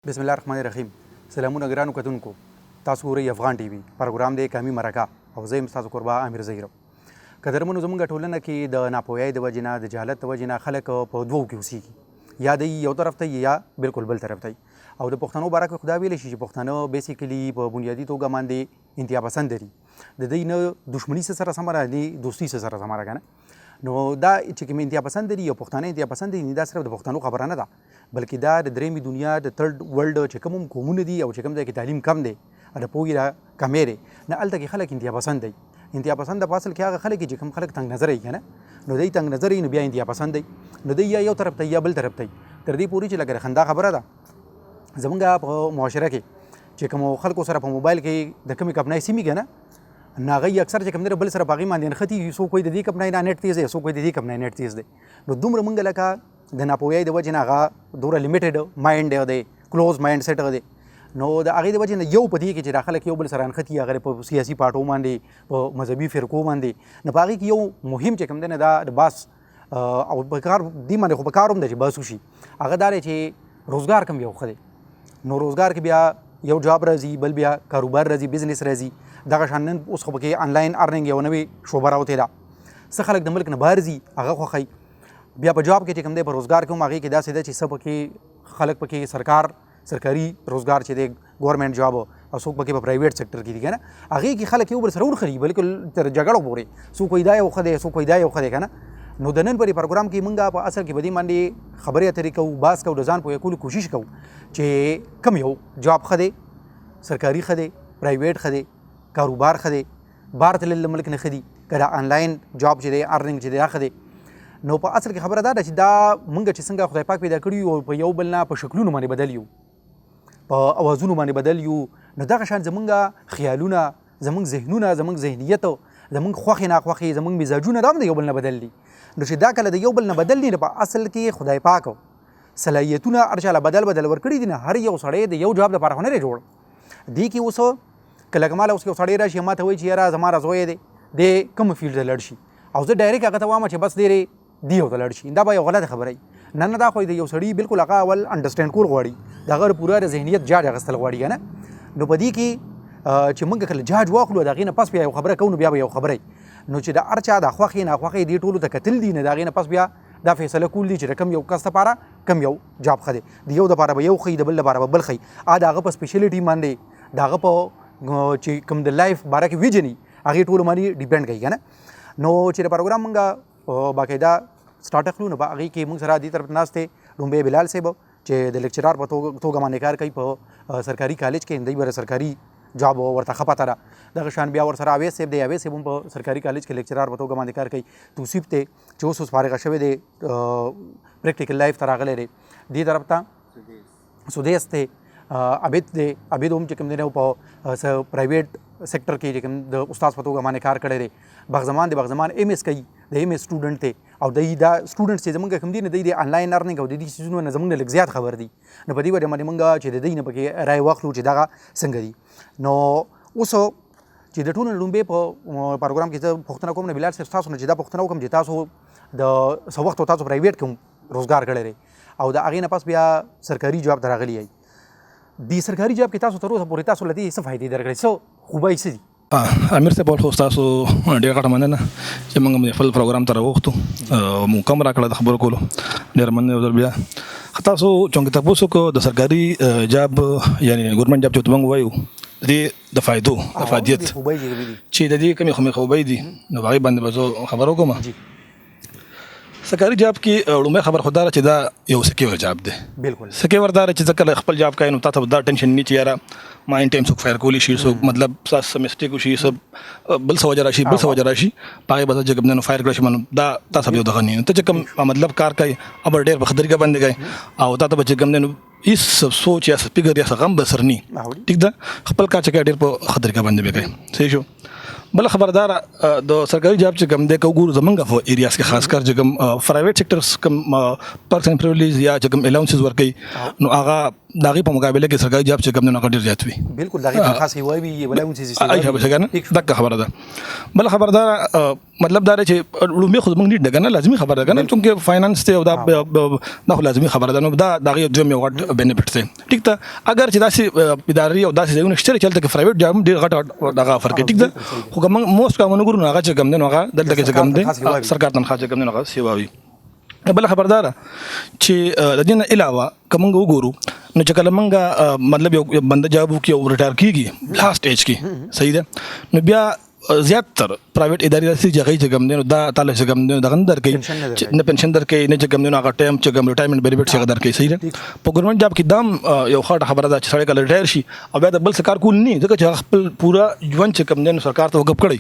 بسم الله الرحمن الرحیم. سلامونه ګرانو کتونکو، تاسو ګورئ افغان ټي وي، پروګرام دی قامي مرکه او زه یم ستاسو کوربه امیر زهیر. قدرمنو، زمونږ ټولنه کې د ناپوهۍ د وجې نه، د جهالت د وجې نه خلک په دوو کې اوسېږي، یا دی یو طرف ته یا بالکل بل طرف ته. او د پښتنو باره کې خو دا ویلی شي چې پښتانه بیسیکلي په بنیادي توګه باندې انتها پسند دي. د دوی نه دښمني څه سره سمه ده، نه دوستي څه سره سمه ده که نه. نو دا چې کوم انتها پسند دي او پښتانه انتها پسند دي، دا صرف د پښتنو خبره نه ده، بلکې دا د درېیمې دنیا، د تھرډ ورلډ چې کوم هم قومونه دي او چې کوم ځای کې تعلیم کم دی، د پوهې دا کمی دی، نه هلته کې خلک انتها پسند دی. انتها پسند په اصل کې هغه خلک چې کوم خلک تنګ نظر یې که نه، نو دی تنګ نظر یې، نو بیا انتها پسند دی. نو دی یا یو طرف ته یا بل طرف ته. تر دې پورې چې لکه خندا خبره ده، زمونږ په معاشره کې چې کوم خلکو سره په موبایل کې د کومې کمپنۍ سیمې که نه، نو هغه یې اکثر چې کوم دی بل سره په هغې باندې نښتي. څوک وایي د دې کمپنۍ نه نېټ تیز دی، څوک وایي د دې کمپنۍ نېټ تیز دی. نو دومره مونږ لکه د ناپوهۍ د وجې نه هغه دومره لیمیټډ مایند دی، کلوز مایند سیټ دی. نو د هغې د وجې نه یو په دې کې چې دا خلک یو بل سره نښتي، هغه په سیاسي پارټو باندې، په مذهبي فرقو باندې، نو په هغې کې یو مهم چې کوم دی نه دا د باس او په کار دې باندې خو په کار هم دی چې باس وشي، هغه دا دی چې روزګار کوم یو ښه دی. نو روزګار کې بیا یو جاب راځي، بل بیا کاروبار راځي، بزنس راځي. دغه شان نن اوس خو پکې انلاین ارننګ یو نوې شعبه راوتې ده. څه خلک د ملک نه بهر ځي، هغه خوښوي. بیا په جاب کې چې کوم دی، په روزګار کې هم هغې کې داسې ده چې څه پکې خلک پکې سرکاري روزګار چې دی، ګورنمنټ جاب، او څوک پکې په پرایویټ سېکټر کې دي که نه، هغې کې خلک یو بل سره ونښلي، بلکل تر جګړو پورې. څوک وایي دا یو ښه دی، څوک وایي دا یو ښه دی که نه. نو د نن په دې پروګرام کې مونږ په اصل کې په دې باندې خبرې اترې کوو، بحث کوو، د ځان پوهه کولو کوشش کوو چې کوم یو جاب ښه دی، سرکاري ښه دی، پرایویټ ښه دی، کاروبار ښه دی، بار تلل له ملک نه ښه دي که دا انلاین جاب چې دی، ارننګ چې دی، دا ښه دی. نو په اصل کې خبره دا ده چې دا مونږ چې څنګه خدای پاک پیدا کړي یو، په یو بل نه په شکلونو باندې بدل یو، په اوازونو باندې بدل یو، نو دغه شان زمونږ خیالونه، زمونږ ذهنونه، زمونږ ذهنیت، زمونږ خوښې ناخوښې، زمونږ مزاجونه، دا هم د یو بل نه بدل دي. نو چې دا کله د یو بل نه بدل دي، نو په اصل کې خدای پاک صلاحیتونه هر چا له بدل بدل ورکړي دي. نه هر یو سړی د یو جواب لپاره خو نه دی جوړ. دې کې اوس کله کماله اوس یو سړی راشي، ما ته وایي چې یاره زما زوی دی، دی کوم فیلډ ته لاړ شي، او زه ډایرکټ هغه ته وایم چې بس دی دی یو ته لاړ شي، دا به یو غلطه خبره وي. نه نه، دا خو د یو سړي بالکل هغه اول انډرسټینډ کول غواړي، د هغه پوره د ذهنیت جاج اخیستل غواړي که نه. نو په دې کې چې موږ کله جاج واخلو، د هغې نه پس بیا یو خبره کوو، نو بیا به یو خبره وي. نو چې د هر چا د خوښې ناخوښې دې ټولو ته کتل دي، نه د هغې نه پس بیا دا فیصله کول دي چې د کوم یو کس لپاره کوم یو جاب ښه دی. د یو دپاره به یو ښه وي، د بل لپاره به بل ښه وي. د هغه په سپیشلیټي باندې، د هغه په چې کوم د لایف باره کې ویژن وي، هغې ټولو باندې ډیپینډ کوي که نه. نو چې د پروګرام موږ باقاعده سټارټ اخلو، نو په هغې کې موږ سره دې طرف ناست دی لومبی بلال صاحب چې د لیکچرار په توګه باندې کار کوي په سرکاري کالج کې، دی به سرکاري جاب ورته ښه پته ده. دغه شان بیا ورسره اویس صاحب دی، اویس صاحب هم په سرکاري کالج کې لیکچرار په توګه باندې کار کوي. توصیف دی چې اوس اوس فارغه شوی دی، پریکټیکل لایف ته راغلی دی. دې طرف ته سودیس دی، عابد دی، عابد هم چې کوم دی نو په پرایویټ سېکټر کې چې کوم د استاد په توګه باندې کار کړی دی. بغزمان دی، بغزمان ایم ایس کوي، د ایم ایس سټوډنټ دی. او دی دا سټوډنټس چې زمونږ کوم دي، نو دی د انلاین ارننګ او د دې څیزونو نه زمونږ نه لږ زیات خبر دي. نو په دې وجه باندې مونږ چې د دوی نه پکې رای واخلو چې دغه څنګه دي. نو اوس چې د ټولو نه لومبی په پروګرام کې زه پوښتنه کوم، نو بلال صاحب ستاسو نه چې دا پوښتنه وکړم چې تاسو د څه وخت تاسو پرایویټ کوم روزګار کړی دی او د هغې نه پس بیا سرکاري جاب ته راغلي یئ، د سرکاري جاب کې تاسو تر اوسه پورې تاسو له دې څه فایدې درکړې، څه خوبۍ څه دي؟ امیر صاحب، خو تاسو ډېر غټه مننه چې موږ خپل پروګرام ته راوغوښتو او موقع مو راکړه د خبرو کولو، ډېره مننه یو ځل بیا. تاسو چونکې تاسو کو د سرکاري جاب یعنی ګورنمنت جاب چې موږ وایو، د دې د فایدو د افادیت چې د دې کومې کومې خوبۍ دي، نو هغې باندې به زه خبره وکړم. سرکاري جاب کې لومړی خبر خو دا چې دا یو سکیور جاب دی. سکیور دا چې کله خپل جاب کوي، نو تاسو دا ټینشن نه چې یاره ما ان ټایم څوک فایر کولی شي، څوک مطلب تاسو مسټیک وشي، څه بل څه وجه راشي، بل څه وجه راشي، پای به چې کوم نو فایر کړی شي. نو دا تاسو به دغه نه ته چې کوم مطلب کار کوي، ابر ډیر په خدري کې باندې کوي او تاسو به چې کوم نو هیڅ سوچ یا فکر یا غم به سر نه، ټیک ده، خپل کار چې ډیر په خدري کې باندې به کوي، صحیح شو. بل خبردار د سرکاري جاب چې کوم دی، کو ګورو زمونږ په ایریاز کې خاص کر چې کوم پرایویټ سېکټرز کوم پرس اینډ پریویلیج یا چې کوم الاونسز ورکوي، نو هغه د هغې په مقابله کې سرکاري جاب چې کوم دی نو هغه ډېر زیات وي. بالکل، د هغې تنخوا سیوا وي، ولا هم څه سیوا وي. کنه دغه خبره ده. بل خبره دا مطلب دا چې لومړی خو زموږ نیډ ده کنه، لازمي خبره ده کنه، چونکه فاینانس ته او دا دا خو لازمي خبره ده، نو دا دغه دویم یو غټ بینیفټ دی. ټیک ده، اگر چې داسې ادارې او داسې ځایونه شته چې هلته کې پرایویټ جاب ډېر غټ دغه فرق دی. ټیک ده، خو که موږ موسټ کامن وګورو نو هغه چې کوم دی نو هغه دلته کې چې کوم دی سرکار تنخوا چې کوم دی نو هغه سیوا وي. بل خبردار چې د دې نه علاوه که موږ وګورو نو چې کله موږ مطلب یو بنده جاب وکړي او ریټایر کیږي لاست ایج کې، صحیح ده، نو بیا زیات تر پرایویټ ادارې داسې چې هغه چې کوم دی نو دا تاله چې کوم دی نو دغه نه درکوي، نه پنشن درکوي، نه چې کوم دی نو هغه ټایم چې کوم ریټایرمنټ بینیفټ چې هغه درکوي. صحیح ده، په ګورنمنټ جاب کې دام یو ښه خبره ده چې سړی کله ریټایر شي او بیا د بل څه کار کول نه، ځکه چې هغه خپل پوره ژوند چې کوم دی نو سرکار ته وقف کړی،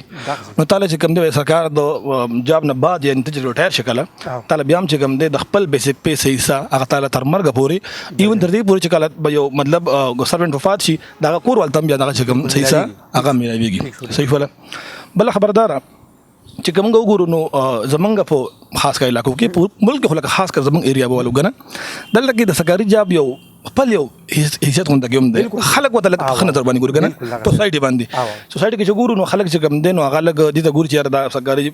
نو تاله چې کوم دی سرکار د جاب نه بعد یعنی ته چې ریټایر شې کله تاله بیا هم چې کوم دی د خپل بیسیک پې صحیح حصه هغه تاله تر مرګه پورې، ایون تر دې پورې چې کله به یو مطلب سرونټ وفات شي دغه کور والته هم بیا دغه چې کوم صحیح حصه هغه ملاویږي. صحیح ولا. بل خبردار چې کوم وګورو نو زمونږ په خاص کر علاقو کې، په ملک خو لکه خاص کر زمونږ ایریا بولو کنه، دلته کې د سرکاري جاب یو خپل یو حیثیت غونډه کې هم دی، خلک ورته لږ په ښه نظر باندې ګوري کنه، په سوسایټي باندې، سوسایټي کې چې ګورو نو خلک چې کوم دی نو هغه لږ دې ته ګوري چې یاره دا سرکاري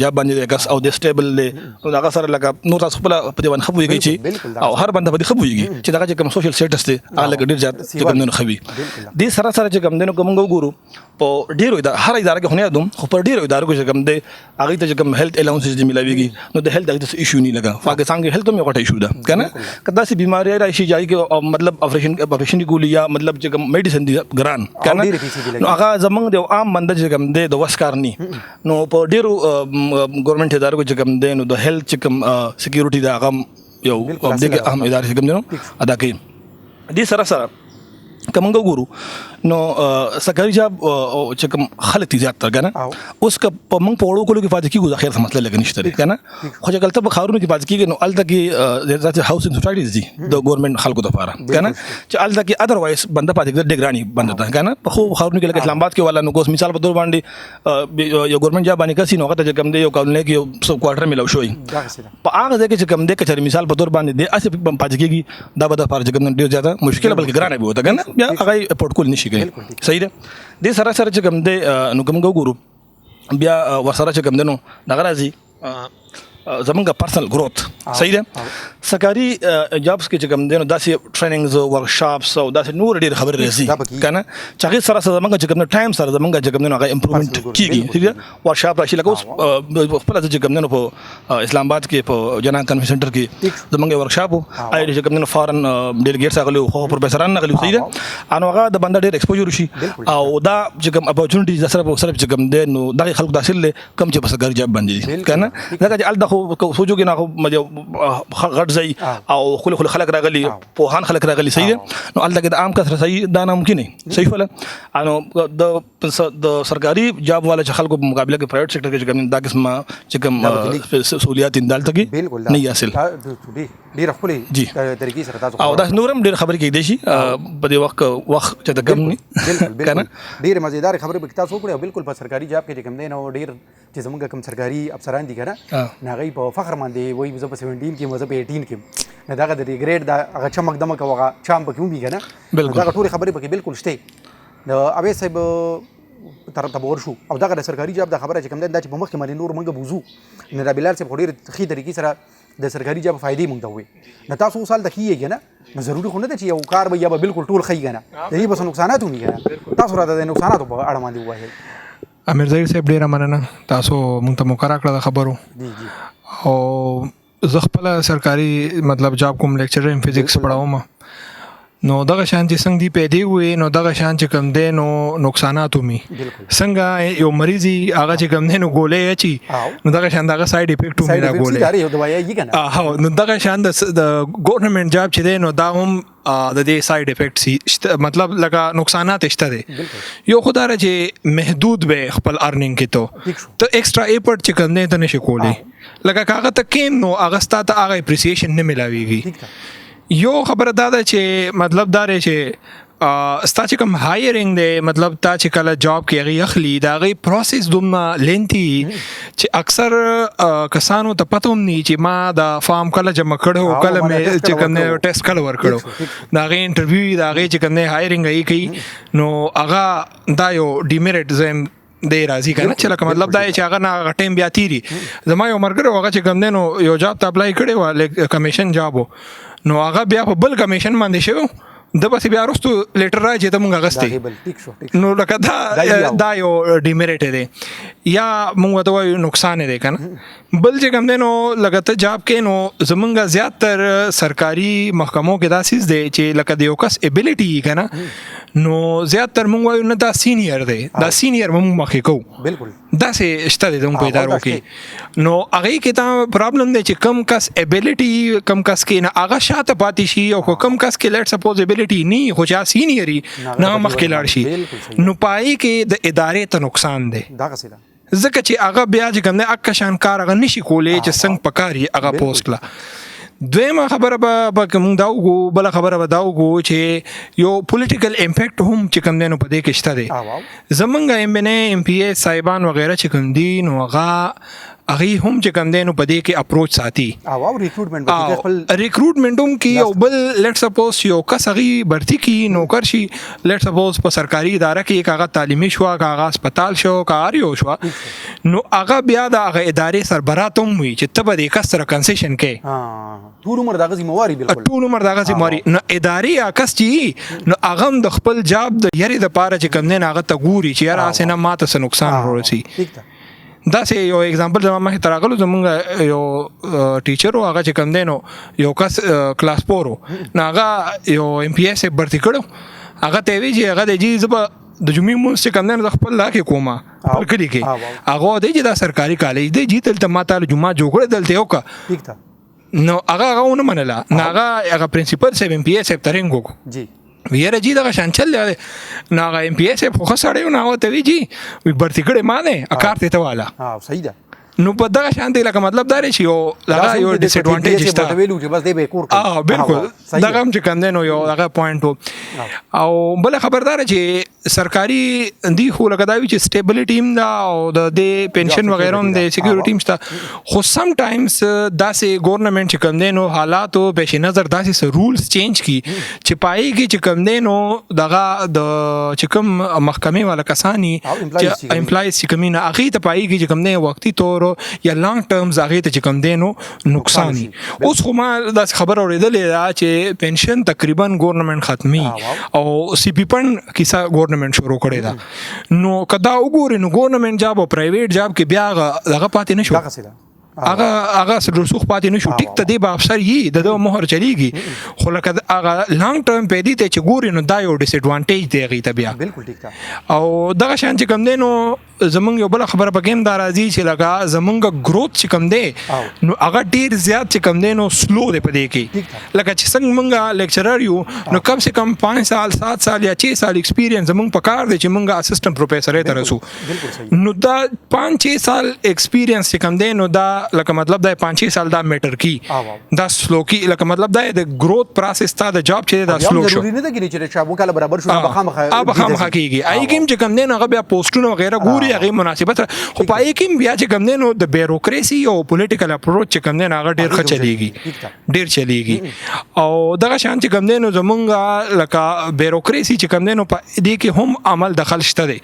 جاب باندې دی کس او د سټیبل دی، نو هغه سره لکه نور تاسو خپله په دې باندې ښه پوهېږئ چې او هر بنده په دې ښه پوهېږي چې دغه چې کوم سوشل سټیټس دی هغه لږ ډېر زیات چې کوم دی نو ښه وي. دې سره سره چې کوم دی نو که موږ وګورو په ډېرو هر اداره کې خو نه یادوم، خو په ډېرو ادارو کې چې کوم دی هغې ته چې کوم هیلث الاونسز دې ملاویږي نو د هیلث هغې ته څه ایشو نه لګا. پاکستان کې هیلث هم یو غټه ایشو ده که نه، که داسې بیماري راشي چې هغې کې مطلب اپریشن دي ګولي یا مطلب چې کوم میډیسن دي ګران که نه، نو هغه زمونږ د یو عام بنده چې کوم دی د وس کار نه، نو په ډېرو ګورنمنټ ادارو کې چې کوم دی نو د هیلث چې کوم سکیورټي ده هغه یو دې کې اهم ادارې چې کوم دی نو ادا کوي. دې سره سره که موږ وګورو نو سرکاري جاب چې کوم خلک دي زیات تر که نه، اوس که په موږ په وړو کلو کې پاتې کېږو د خیر څه مسله لږه نشته دی که نه، خو چې کله ته په ښارونو کې پاتې کېږي نو هلته کې داسې هاوسینګ سوسایټیز دي د ګورنمنټ خلکو دپاره که نه، چې هلته کې ادروایز بنده پاتې کېدل ډېر ګران بنده ده که نه. په ښو ښارونو کې لکه اسلام آباد کې والا نو اوس مثال په تور باندې یو ګورنمنټ جاب باندې کسي نو هغه ته چې کوم دی یو کالونۍ کې یو څه کوارټر میلاو شوی، په هغه ځای کې چې کوم دی که چېرې مثال په تور باندې دی هسې پاتې کېږي دا به د لپاره چې کوم ډېر زیاته مشکله بلکې ګرانه به ورته که نه، بیا هغه یې افورډ کول نه شي کولی. صحیح ده. دې سره سره چې کوم دی نو که موږ وګورو بیا ورسره چې کوم دی نو دغه راځي زمونږ پرسنل ګروث. صحیح ده. سرکاري جابس کې چې کوم دی نو داسې ټریننګز، ورکشاپس او داسې نور ډېر خبرې راځي که نه، چې هغې سره سره زمونږ چې کوم دی ټایم سره زمونږ چې کوم دی نو هغه امپروومنټ کېږي. صحیح ده. ورکشاپ راشي لکه اوس خپله زه چې کوم دی نو په اسلام آباد کې په جناح کانفرنس سنټر کې زمونږ یو ورکشاپ و، هغې چې کوم دی نو فارن ډیلیګیټس راغلي وو، خو پروفیسران راغلي وو. صحیح ده. نو هغه د بنده ډېر ایکسپوژر وشي او دا چې کوم اپورچونټي د سره په سره چې کوم دی نو دغه خلکو ته حاصل دی کوم چې په سرکاري جاب باندې دي که نه، ځکه چې هلته خو سوچو کې نه خو غټ ځای او ښکلي ښکلي خلک راغلي، پوهان خلک راغلي. صحیح ده. نو هلته کې د عام کس رسایي دا ناممکن دی. صحیح شوله. نو د سرکاري جاب والا چې خلکو په مقابله کې پرایویټ سېکټر کې چې کوم دا قسمه چې کوم سہولیات دي دلته کې نه حاصل. ډېره ښکلې طریقې سره تاسو او داسې نور هم ډېر خبرې کېدای شي په دې وخت وخت چې د کم نه که نه، ډېرې مزېدارې خبرې به تاسو وکړې. او بالکل په سرکاري جاب کې چې کوم دی نو ډېر چې زمونږ کوم سرکاري افسران دي که نه، نو هغوی په فخر باندې وایي زه په 17 کې یم، زه په 18 کې یم، نو دغه د دې ګرېډ دا هغه چمک دمک او هغه چام پکې ومي که نه، دغه ټولې خبرې پکې بالکل شته. د اویس صاحب طرف ته به ورشو او دغه د سرکاري جاب د خبره چې کوم دی دا چې په مخکې باندې نور موږ بوځو، نو دا بلال صاحب خو ډېر ښې طریقې سره د سرکاري جاب فایدې موږ ته ووایي. نو تاسو اوس هلته ښه یئ که نه، نو ضروري خو نه ده چې یو کار به یا به بالکل ټول ښه وي که نه، د دې به څه نقصانات هم وي که نه، تاسو راته د نقصاناتو په اړه باندې ووایئ. امیر ظهیر صاحب ډېره مننه، تاسو موږ ته موقع راکړه د خبرو. او زه خپله سرکاري مطلب جاب کوم، لیکچرر یم، فزکس پڑھاوم. نو دغه شان چې څنګه دی پیدې وي نو دغه شان چې کم دی نو نقصانات هم وي. څنګه یو مریض هغه چې کم دی نو ګولۍ اچي، نو دغه شان دغه ساید افیکټ هم وي دا ګولۍ. نو دغه شان د ګورنمنټ جاب چې دی نو دا هم د دې ساید افیکټ مطلب لکه نقصانات شته دی. یو خو دا چې محدود به خپل ارنینګ کې ته ایکسترا ایفرټ چې کم دی ته نشي کولی، لکه که هغه ته کیم نو هغه ستا ته هغه اپریسیشن نه ملاویږي. یو خبره دا ده چې مطلب دا دی چې ستا چې کوم هایرینګ دی، مطلب تا چې کله جاب کې هغه اخلي، دا غي پروسس دومره لینتی چې اکثر کسانو ته پته هم نه چې ما دا فارم کله جمع کړو، کله مې چې کوم ټیسټ کله ور کړو، دا غي انټرویو، دا غي چې کوم هایرینګ یې کوي. نو هغه دا یو ډیمریټ زم دی راځي کنه، چې لکه مطلب دا چې هغه نه هغه ټایم بیا تیری. زما یو مرګره هغه چې کوم دی نو یو جاب ته اپلای کړی و، کمیشن جاب، نو هغه بیا په بل کمیشن باندې شو، د پسې بیا وروسته لیټر راځي ته مونږ غستې. نو لکه دا یو ډیمریټ دی یا مونږ ته وایو نقصان دی کنه. بل چې کوم دی نو لکه ته جاب کې، نو زمونږ زیات تر سرکاري محکمو کې دا سیز دی چې لکه د یو کس ابیلیټي کنه، نو زیات تر مونږ وایو نه دا سینیئر دی، دا سینیئر مونږ مخې کوو. دا سه شته د په ادارو کې. نو هغه کې دا پرابلم دی چې کم کس ابیلیټي کم کس کې نه هغه شاته پاتې شي، او کم کس کې لیټ سپوز ابیلیټي نه خو چا سینیئري نه مخکې لاړ شي، نو پای کې د ادارې ته نقصان دی. دا څه ده؟ ځکه چې هغه بیا چې کوم نه اک شان کار هغه نشي کولای چې څنګه پکاري هغه پوسټ لا. دویمه خبره به کوم دا وګو، بل خبره به دا وګو چې یو پولیټیکل امپیکټ هم چې کوم دی نو په دې کې شته دی. زمونږ ایم ان ای، ایم پی ای صاحبان وغیرہ چې کوم دي، نو هغه هم چې کوم دی نو په دې کې اپروچ ساتي. او ریکروټمنټ خپل ریکروټمنټ هم کی، او بل لیټ سپوز یو کس هغه भर्ती کی نوکر شي، لیټ سپوز په سرکاري اداره کې، هغه تعلیمي شو، هغه هسپتال شو، کار یو شو، نو هغه بیا د هغه ادارې سربراه ته وي چې ته به دې کس سره کنسیشن کې. ټول عمر دغه ذمہ واری، بالکل. ټول عمر دغه ذمہ واری. نو ادارې کس چې نو هغه د خپل جاب د یری د پاره چې کم نه هغه ته ګوري چې یاره اسنه ماته څه نقصان ورسي. دا سه یو اگزامپل زما مخې ته راغلو. زمونږ یو ټیچر هغه چې کم دی نو یو کس کلاس 4 نو هغه یو ایم پی اس برتی کړو، هغه ته وی چې هغه د جی زب د جمعې مونږ چې کم دی نو خپل لا کې کومه خپل کلی کې، هغه دی چې دا سرکاري کالج دی جی، دلته ما تعالی جمعه جوړ کړ دلته یو کا. نو هغه ونه منله، نو هغه پرنسپل صاحب ایم پی اس صاحب ترنګ وکړو ویره جی دغه شان چل دی. نو هغه ایم پی اس خو سړی نو هغه ته وی جی وی برتی کړي ما نه کار ته والا. ها، صحیح ده. نو په دغه شان دی، لکه مطلب دا دی چې یو دغه یو ډیس اډوانټیج شته. ویلو چې بس دی به کور کوي. بالکل، دغه هم چې کم دی نو یو دغه پوینټ. او بل خبردار چې سرکاري دی خو لکه دا وی چې سټیبিলিټي هم دا او د دې پنشن وغیرہ هم دی، سکیورټي هم شته، خو سم ټایمز داسې ګورنمنت چې کم دی نو حالاتو پیش نظر داسې رولز چینج کی چې پای کې چې کم دی نو دغه د چې کوم محکمې والا کسانی چې امپلایز چې کوم نه هغه ته پای کې چې کم دی وقتی طور یا لانګ ټرمز هغه ته چې کم دی نو نقصان. اوس خو ما داسې خبر اورېدلې ده چې پنشن تقریبا ګورنمنت ختمي او سی پی پن کیسه ګورنمنت شروع کړې ده. نو کدا وګوري نو ګورنمنت جاب او پرایویټ جاب کې بیا هغه پاتې نشو، هغه رسوخ پاتې نشو. ټیک ته دی به افسر یي، د مهر چلیږي، خو لکه هغه لانګ ټرم پیدي ته چې ګوري نو دا یو ډیس اډوانټیج دی هغې ته بیا. بالکل ټیک ده. او دغه شان چې کوم دی نو زمونږ یو بل خبره پکې هم دا راځي چې لکه زمونږ ګروث چې کوم دی نو هغه ډیر زیات چې کوم دی نو سلو دی په دې کې. لکه چې څنګه مونږ لیکچرر یو نو کم سے کم 5 سال، 7 سال یا 6 سال ایکسپیرینس زمونږ پکار دی چې مونږ اسسټنټ پروفیسر ته رسو. نو دا 5 6 سال ایکسپیرینس چې کوم دی نو دا لکه مطلب دا 5 6 سال دا میټر کی دا سلو کی، لکه مطلب دا د ګروث پروسس تا د جاب چې دا سلو شو. ضروري نه ده چې چې وکاله برابر شو بخامخه بخامخه کیږي. آی کې چې کوم دی نو هغه بیا پوسټونه وغیرہ ګوري هغه مناسبت، خو پای کې بیا چې کوم دی نو د بیوروکراسي او پولیټیکل اپروچ چې کوم دی نو هغه ډیر ښه چلیږي، ډیر چلیږي. او دغه شان چې کوم دی نو زمونږ لکه بیوروکراسي چې کوم دی نو په دې کې هم عمل دخل شته دی.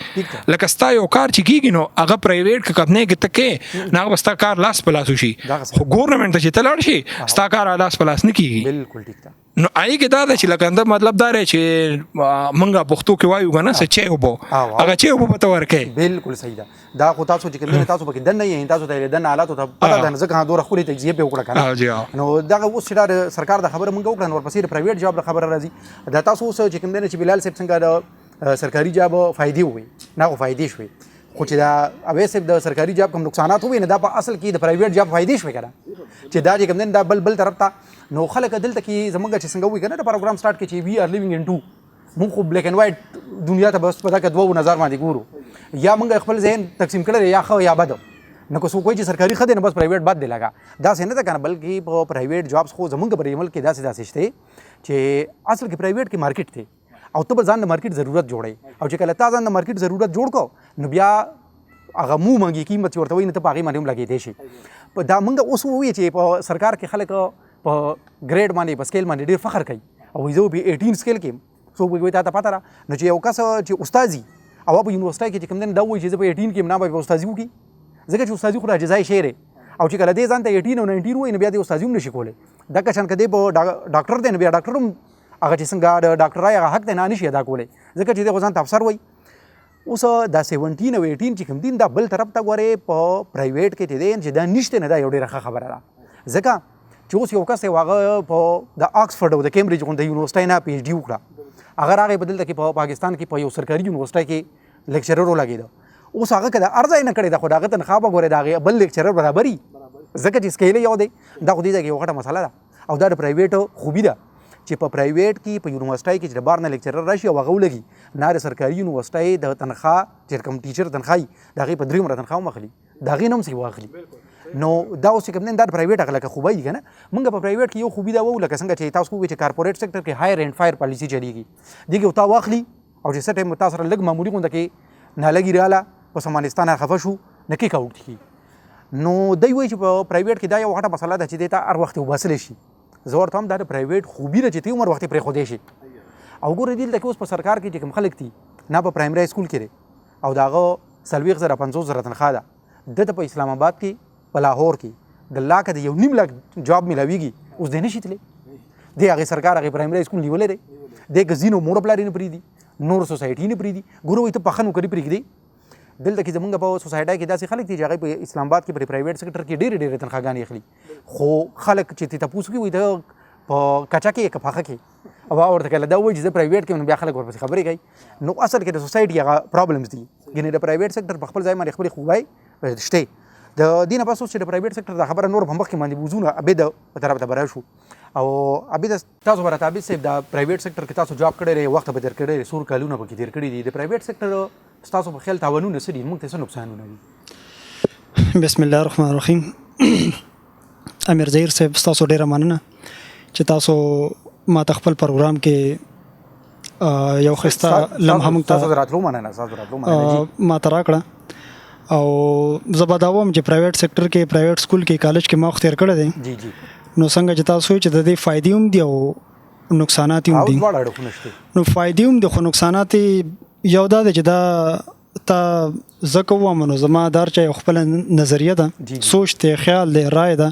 لکه ستا یو کار چې کیږي نو هغه پرایویټ کې کمپنۍ کې تکې نو هغه ستا کار لاس په لاس وشي، خو ګورنمنت ته چې ته لاړ شي ستا کار لاس په لاس نه کیږي. بالکل ټیک ده. نو آی کې دا ده چې لکه دا مطلب دا دی چې مونږه پښتو کې وایو کنه څه چې وبو هغه چې وبو پته ورکې. بالکل صحیح ده. دا خو تاسو چې کوم تاسو پکې دنه یې تاسو ته دنه حالاتو ته پته ده، ځکه دوه خولې تجزیه به وکړه کنه. نو دا اوس چې دا سرکار د خبره مونږ وکړه، نو ورپسې پرایویټ جاب د خبره راځي. دا تاسو اوس چې کوم دی چې بلال صاحب څنګه د سرکاري جاب فائدې وي نه خو فائدې شوي، خو چې دا اویس صاحب د سرکاري جاب کوم نقصانات وي نه دا په اصل کې د پرایویټ جاب فائدې شوي کنه، چې دا چې کوم دی دا بل بل طرف ته. نو خلک دلته کې زمونږ چې څنګه وي کنه د پروګرام سٹارټ کې چې وی ار لیوینګ ان ټو، مونږ خو بلیک اینډ وایټ دنیا ته بس په دا دوه نظر باندې ګورو، یا مونږ خپل ذهن تقسیم کړی یا ښه یا بد. نو که څوک وایي چې سرکاري ښه دی نو بس پرایویټ بد دی، لګا داسې نه ده کنه، بلکې په پرایویټ جابس خو زمونږ په ملک کې داسې داسې شته چې اصل کې پرایویټ کې مارکیټ دی. او ته به ځان د مارکیټ ضرورت جوړې، او چې کله تا ځان د مارکیټ ضرورت جوړ کو نو بیا هغه مو منګي قیمت چې ورته وایي نو ته په هغې باندې هم لګېدی شي. په دا موږ اوس ووایو چې په سرکار کې خلک په ګریډ باندې په سکیل باندې ډېر فخر کوي او وایي زه په 18 سکیل کې یم، څوک به وایي تا ته پته ده. نو چې یو کس چې استاد وي او په یونیورسټۍ کې چې کوم دی دا وایي چې زه په 18 کې یم، نه به استادي وکړي، ځکه چې استادي خو د عاجزۍ شی دی. او چې کله دی ځان ته 18 او 19 وایي نو بیا دی استادي هم نشي کولی. دغه شان که دی په ډاکټر دی نو بیا ډاکټر هم هغه چې څنګه د ډاکټرۍ هغه حق دی نه نشي ادا کولی، ځکه چې دی خو ځان ته افسر وایي. اوس دا 17 او 18 چې کوم دي دا بل طرف ته ګورې په پرایویټ کې چې دی چې دا نشته نه، دا یو ډېره ښه خبره ده، ځکه چې اوس یو کس دی هغه په د آکسفورډ او د کیمبرج غوندې یونیورسټۍ نه پی ایچ ډي وکړه، هغه راغی په دلته کې په پاکستان کې په یو سرکاري یونیورسټۍ کې لیکچرر ولګېده. اوس هغه که د هر ځای نه کړې ده خو د هغه تنخوا به ګورې د هغې بل لیکچرر برابري، ځکه چې سکیل یو دی. دا خو دې ځای کې یو غټه مسله ده او دا د پرایویټ خوبي ده چې په پرایویټ کې په یونیورسټۍ کې چې د بار نه لیکچرر راشي او هغه ولګي، نه د سرکاري یونیورسټۍ د تنخوا چې کوم ټیچر تنخوا وي د هغې په درې عمره تنخوا هم اخلي، د هغې نه هم څه واخلي. نو دا اوس چې کوم دی دا د پرایویټ هغه لکه خوبه وي که نه. موږ په پرایویټ کې یو خوبي دا وو لکه څنګه چې تاسو ووایئ چې کارپوریټ سېکټر کې هایر اینډ فایر پالیسي چلیږي، دې کې تا واخلي او چې څه ټایم تا سره لږ معمولي غونډه کې نالګي راله په سمانستان خفه شو نه کیک اوټ کیږي. نو دی وایي چې په پرایویټ کې دا یو غټه مسله ده چې دی ته هر وخت وباسلی شي. زه ورته هم دا د پرایویټ خوبي ده چې ته عمر وخت پرېښودی شي. او ګوره دلته کې اوس په سرکار کې چې کوم خلک دي نه په پرایمري سکول کې دی او د هغه 40,000 50,000 تنخوا ده، ده ته په اسلام آباد کې په لاهور کې د لاکه د 1.5 لاک جاب ملاویږي، اوس دی نشي تللی. دی هغې سرکار هغې پرایمري سکول نیولی دی، دی که ځینو مور پلار یې نه پرېږدي، نور سوسایټي نه پرېږدي. ګوره وایي ته پخه نوکري پرېږدې. دلته کې زمونږ په سوسایټۍ کې داسې خلک دي چې هغوی په اسلام آباد کې په پرایویټ سېکټر کې ډېرې ډېرې تنخواګانې اخلي، خو خلک چې ترې تپوس وکړي وایي ته په کچه کې که پخه کې، او هغه ورته کله دا وایي چې زه پرایویټ کې یم، نو بیا خلک ورپسې خبرې کوي. نو اصل کې د سوسایټي هغه پرابلمز دي، یعنې د پرایویټ سېکټر په خپل ځای باندې خپلې خوبۍ شته. د دې نه پس اوس چې د پرایویټ سېکټر دا خبره نور په مخکې باندې بوځو نو عابد طرف ته به راشو. او عابد تاسو به راته عابد صاحب دا پرایویټ سېکټر کې تاسو جاب کړی دی، وخت به تېر کړی دی، څور کلونه پکې تېر کړي دي، د پرایویټ سېکټر ستاسو په خیال تاوانونه څه دي، موږ ته څه نقصانونه دي؟ بسم الله الرحمن الرحیم. امیر ظهیر صاحب ستاسو ډیره مننه چې تاسو ما ته خپل پروګرام کې یو ښایسته لمحه موږ ته تاسو راتلو مننه، تاسو راتلو مننه جی ما ته راکړه. او زه به دا وایم چې پرایویټ سېکټر کې پرایویټ سکول کې کالج کې ما وخت تېر کړی دی. جی جی. نو څنګه چې تاسو چې د دې فایدې هم دي او نقصانات هم دي، دواړه اړخونه شته. نو فایدې هم دي خو نقصانات یو دا دی چې دا تا زه کوم نو زما د هر چا یو خپله نظریه ده، سوچ دی، خیال دی، رای ده.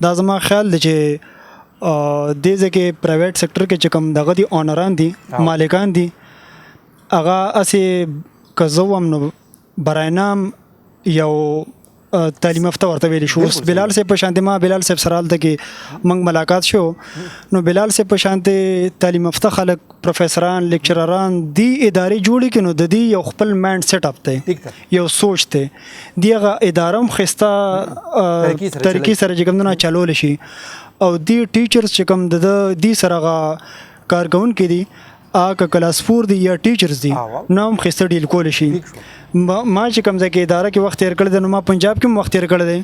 دا زما خیال دی چې دې ځای کې پرایویټ سېکټر کې چې کوم دغه دي اونران دي، مالکان دي، هغه هسې که زه وم نو برای نام یو تعلیم یافته ورته ویلی شو. اوس بلال صاحب په شانتې ما بلال صاحب سره هلته کې موږ ملاقات شو، نو بلال صاحب په شانتې تعلیم یافته خلک، پروفیسران، لیکچرران دی ادارې جوړې کړي، نو د دې یو خپل مایند سیټ اپ دی، یو سوچ دی، دی هغه اداره هم ښایسته طریقې سره چې کوم دی نه چلولی شي. او دی ټیچرز چې کوم د دې سره هغه کارکوونکي دي، هغه که کلاس 4 دي یا ټیچرز دي، نو هم ښایسته ډیل کولی شي. ما چې کوم ځای کې اداره کې وخت تېر کړی دی، نو ما پنجاب کې هم وخت تېر کړی دی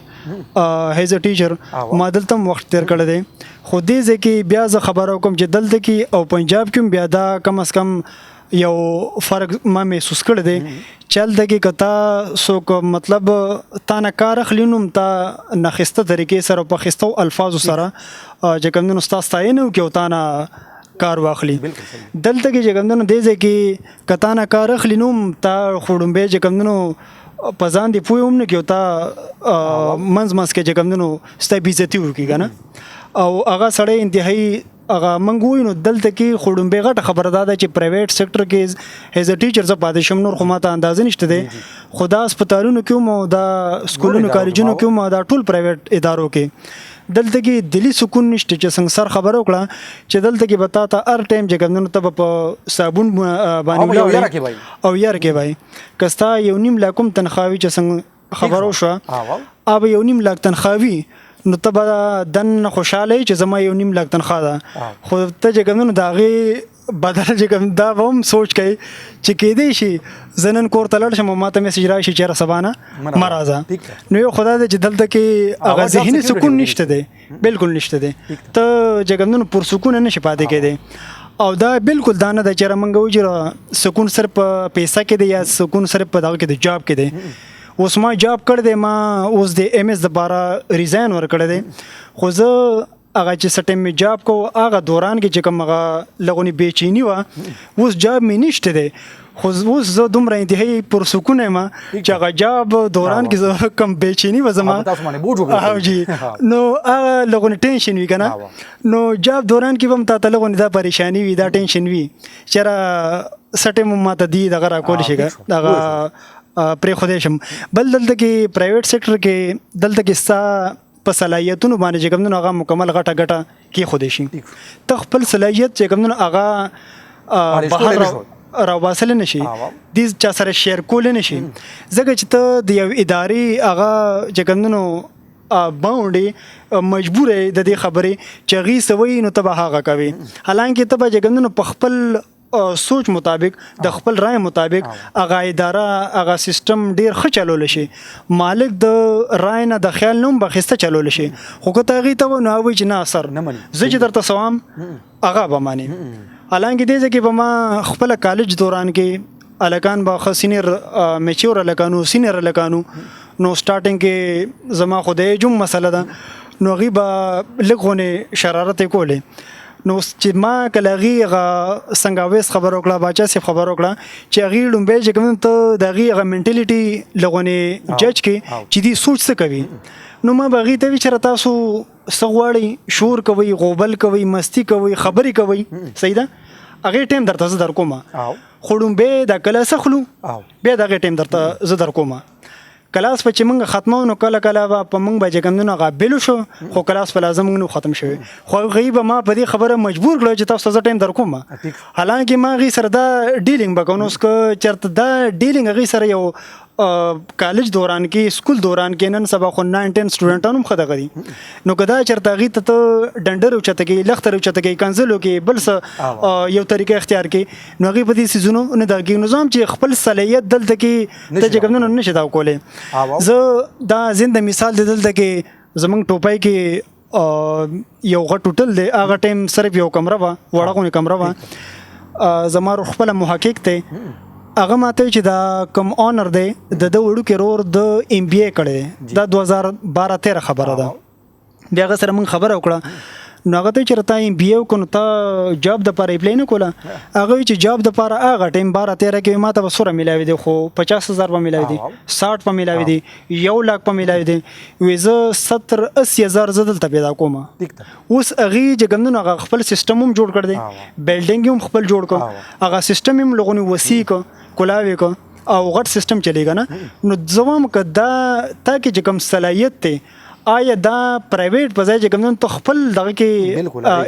ایز ا ټیچر، ما دلته هم وخت تېر کړی دی. خو دې ځای کې بیا زه خبره وکړم چې دلته کې او پنجاب کې هم بیا دا کم از کم یو فرق ما محسوس کړی دی چې هلته کې که تا څوک مطلب تا نه کار اخلي نو هم تا نه ښایسته طریقې سره په ښایسته الفاظو سره چې کوم دی نو ستا ستاینه وکړي او تا نه کار واخلي. دلته کې چې کوم دی نو دې ځای کې که تا نه کار اخلي نو هم تا خو ړومبی چې کوم دی نو په ځان دې پوه هم نه کړي او تا منځ منځ کې چې کوم دی نو ستا بې عزتي وکړي که نه. او هغه سړی انتهایي هغه موږ وایو نو دلته کې خو ړومبی غټه خبره دا ده چې پرایویټ سېکټر کې ایز ا ټیچر زه پاتې شم، نور خو ماته اندازه نشته دی، خو دا هسپتالونو کې هم او دا سکولونو کالجونو کې هم دا ټول پرایویټ ادارو کې دلته کې دلی سکون نشته. چې څنګه سر خبره وکړه چې دلته کې به تا ته هر ټایم چې کوم دی نو ته به په صابون باندې ولاړ او یار کې به که ستا 1.5 لاک هم تنخوا وي، چې څنګه خبره وشوه هغه به 1.5 لاک تنخوا وي، نو ته به دننه خوشحاله یې چې زما 1.5 لاک تنخوا ده، خو ته چې کوم دی نو د هغې بدل چې کوم دا به هم سوچ کوي چې کېدای شي زه نن کور ته لاړ شم او ماته میسج راشي چې یاره سبا نه مه راځه. نو یو خدای دی چې دلته کې هغه ذهني سکون نشته دی، بالکل نشته دی، ته چې کوم دی نو پرسکونه نه شي پاتې کېدی. او دا بالکل دا نه ده چې موږ وایو چې سکون صرف په پیسه کې دی یا سکون صرف په دغه کې دی، جاب کې دی. اوس ما جاب کړی دی، ما اوس د ایم اس دپاره ریزاین ورکړی دی، خو زه هغه چې څه ټایم مې جاب کو هغه دوران کې چې کوم هغه لغونې بېچیني وه، اوس جاب مې نشته دی، خو اوس زه دومره انتهایی پرسکون یم چې هغه جاب دوران کې زه کوم بېچیني وه زما او جی نو هغه لغونې ټینشن وي که نه، نو جاب دوران کې به هم تاته لغونې دا پریشاني وي، دا ټینشن وي چې یاره څه ټایم هم ماته دی دغه راکول شي، دغه پرېښودی شم. بل دلته کې پرایویټ سیکټر کې دلته کې ستا په صلاحیتونو باندې چې کوم دی نو هغه مکمل غټه ګټه کېښودی شي، ته خپل صلاحیت چې کوم دی نو هغه بهر راوباسلی نه شي، دې چا سره شیر کولی نه شي، ځکه چې ته د یو ادارې هغه چې کوم دی نو باونډي مجبور یې د دې خبرې چې هغوی څه وایي نو ته به هغه کوې، حالانکه ته به چې کوم دی نو په خپل سوچ مطابق د خپل رائے مطابق هغه اداره هغه سیستم ډیر ښه چلول شي، مالک د رائے نه د خیال نه هم بخسته چلول شي، خو که ته هغې ته وایې نو هغه وایي چې نه سر زه چې درته څه وایم هغه به مانې. حالانکه دې ځای کې به ما خپله کالج دوران کې هلکان به ښه سینیر میچور هلکانو سینیر هلکانو، نو سټارټینګ کې زما خو د ایج هم مسله ده، نو هغوی به لږ غونې شرارت یې کولې. نو چې ما کله هغې هغه څنګه اویس خبره وکړه، باچا صاحب خبره وکړه چې هغې لومبی چې کوم ته د هغې هغه منټلیټي لغونې جج کې چې دی سوچ څه کوي، نو ما به هغې ته وی چې تاسو څه غواړئ، شور کوئ، غوبل کوئ، مستي کوئ، خبرې کوئ، صحیح ده، هغې ټایم درته زه در کوم، خو لومبی دا کلاس اخلو بیا د هغې ټایم درته زه در کوم. کلاس په چې موږ ختمو نو کله کله به په موږ به چې کوم دی نو هغه بل شو، خو کلاس په لازم موږ نو ختم شوی، خو هغوی به ما په دې خبره مجبور کړو چې تاسو ته زه ټایم در کوم، حالانکه ما هغوی سره دا ډیلینګ به کوم. نو اوس که چېرته دا ډیلینګ هغوی سره یو کالج دوران کې سکول دوران کې، نن سبا خو 9 10 سټوډنټان هم ښه دغه دي، نو که دا چېرته هغوی ته ته ډنډر اوچته کوي، لښته اوچته کوي، کنځلو کې بل څه یو طریقه اختیار کوي، نو هغوی په دې څیزونو نه دغه کېږي. نو زه هم چې خپل صلاحیت دلته کې ته چې کوم دی نو نه شي دا کولی. زه دا زنده مثال دی، دلته کې زمونږ ټوپۍ کې یو غټ هوټل دی، هغه ټایم صرف یو کمره وه، وړه غونې کمره وه، زما ورور خپله محقق دی، هغه ماته چې دا کوم اونر دی د ده وړوکی ورور د ایم بي ای کړی دی، دا 2012-13 خبره ده. بیا هغه سره موږ خبره وکړه، نو هغه ته چې تا ایم بي ای وکړو نو تا جاب دپاره اپلای نه کوله، هغه وایي چې جاب دپاره هغه ټایم 12-13 کې ما ته به څومره میلاوي دی، خو 50,000 به میلاوي دی، 60 به میلاوي دی، 1 لاک به میلاوي دی، وایي زه 70-80 هزار زه دلته پیدا کوم. اوس هغې چې کوم دی نو هغه خپل سیستم هم جوړ کړی دی، بلډینګ یې هم خپل جوړ کړ، هغه سیستم یې هم لغونې وسیع کړ، کولاوې کړ او غټ سیستم چلېږي نه. نو زه وایم که دا تا کې چې کوم صلاحیت دی، آیا دا پرایویټ په ځای چې کوم دی ته خپل دغه کې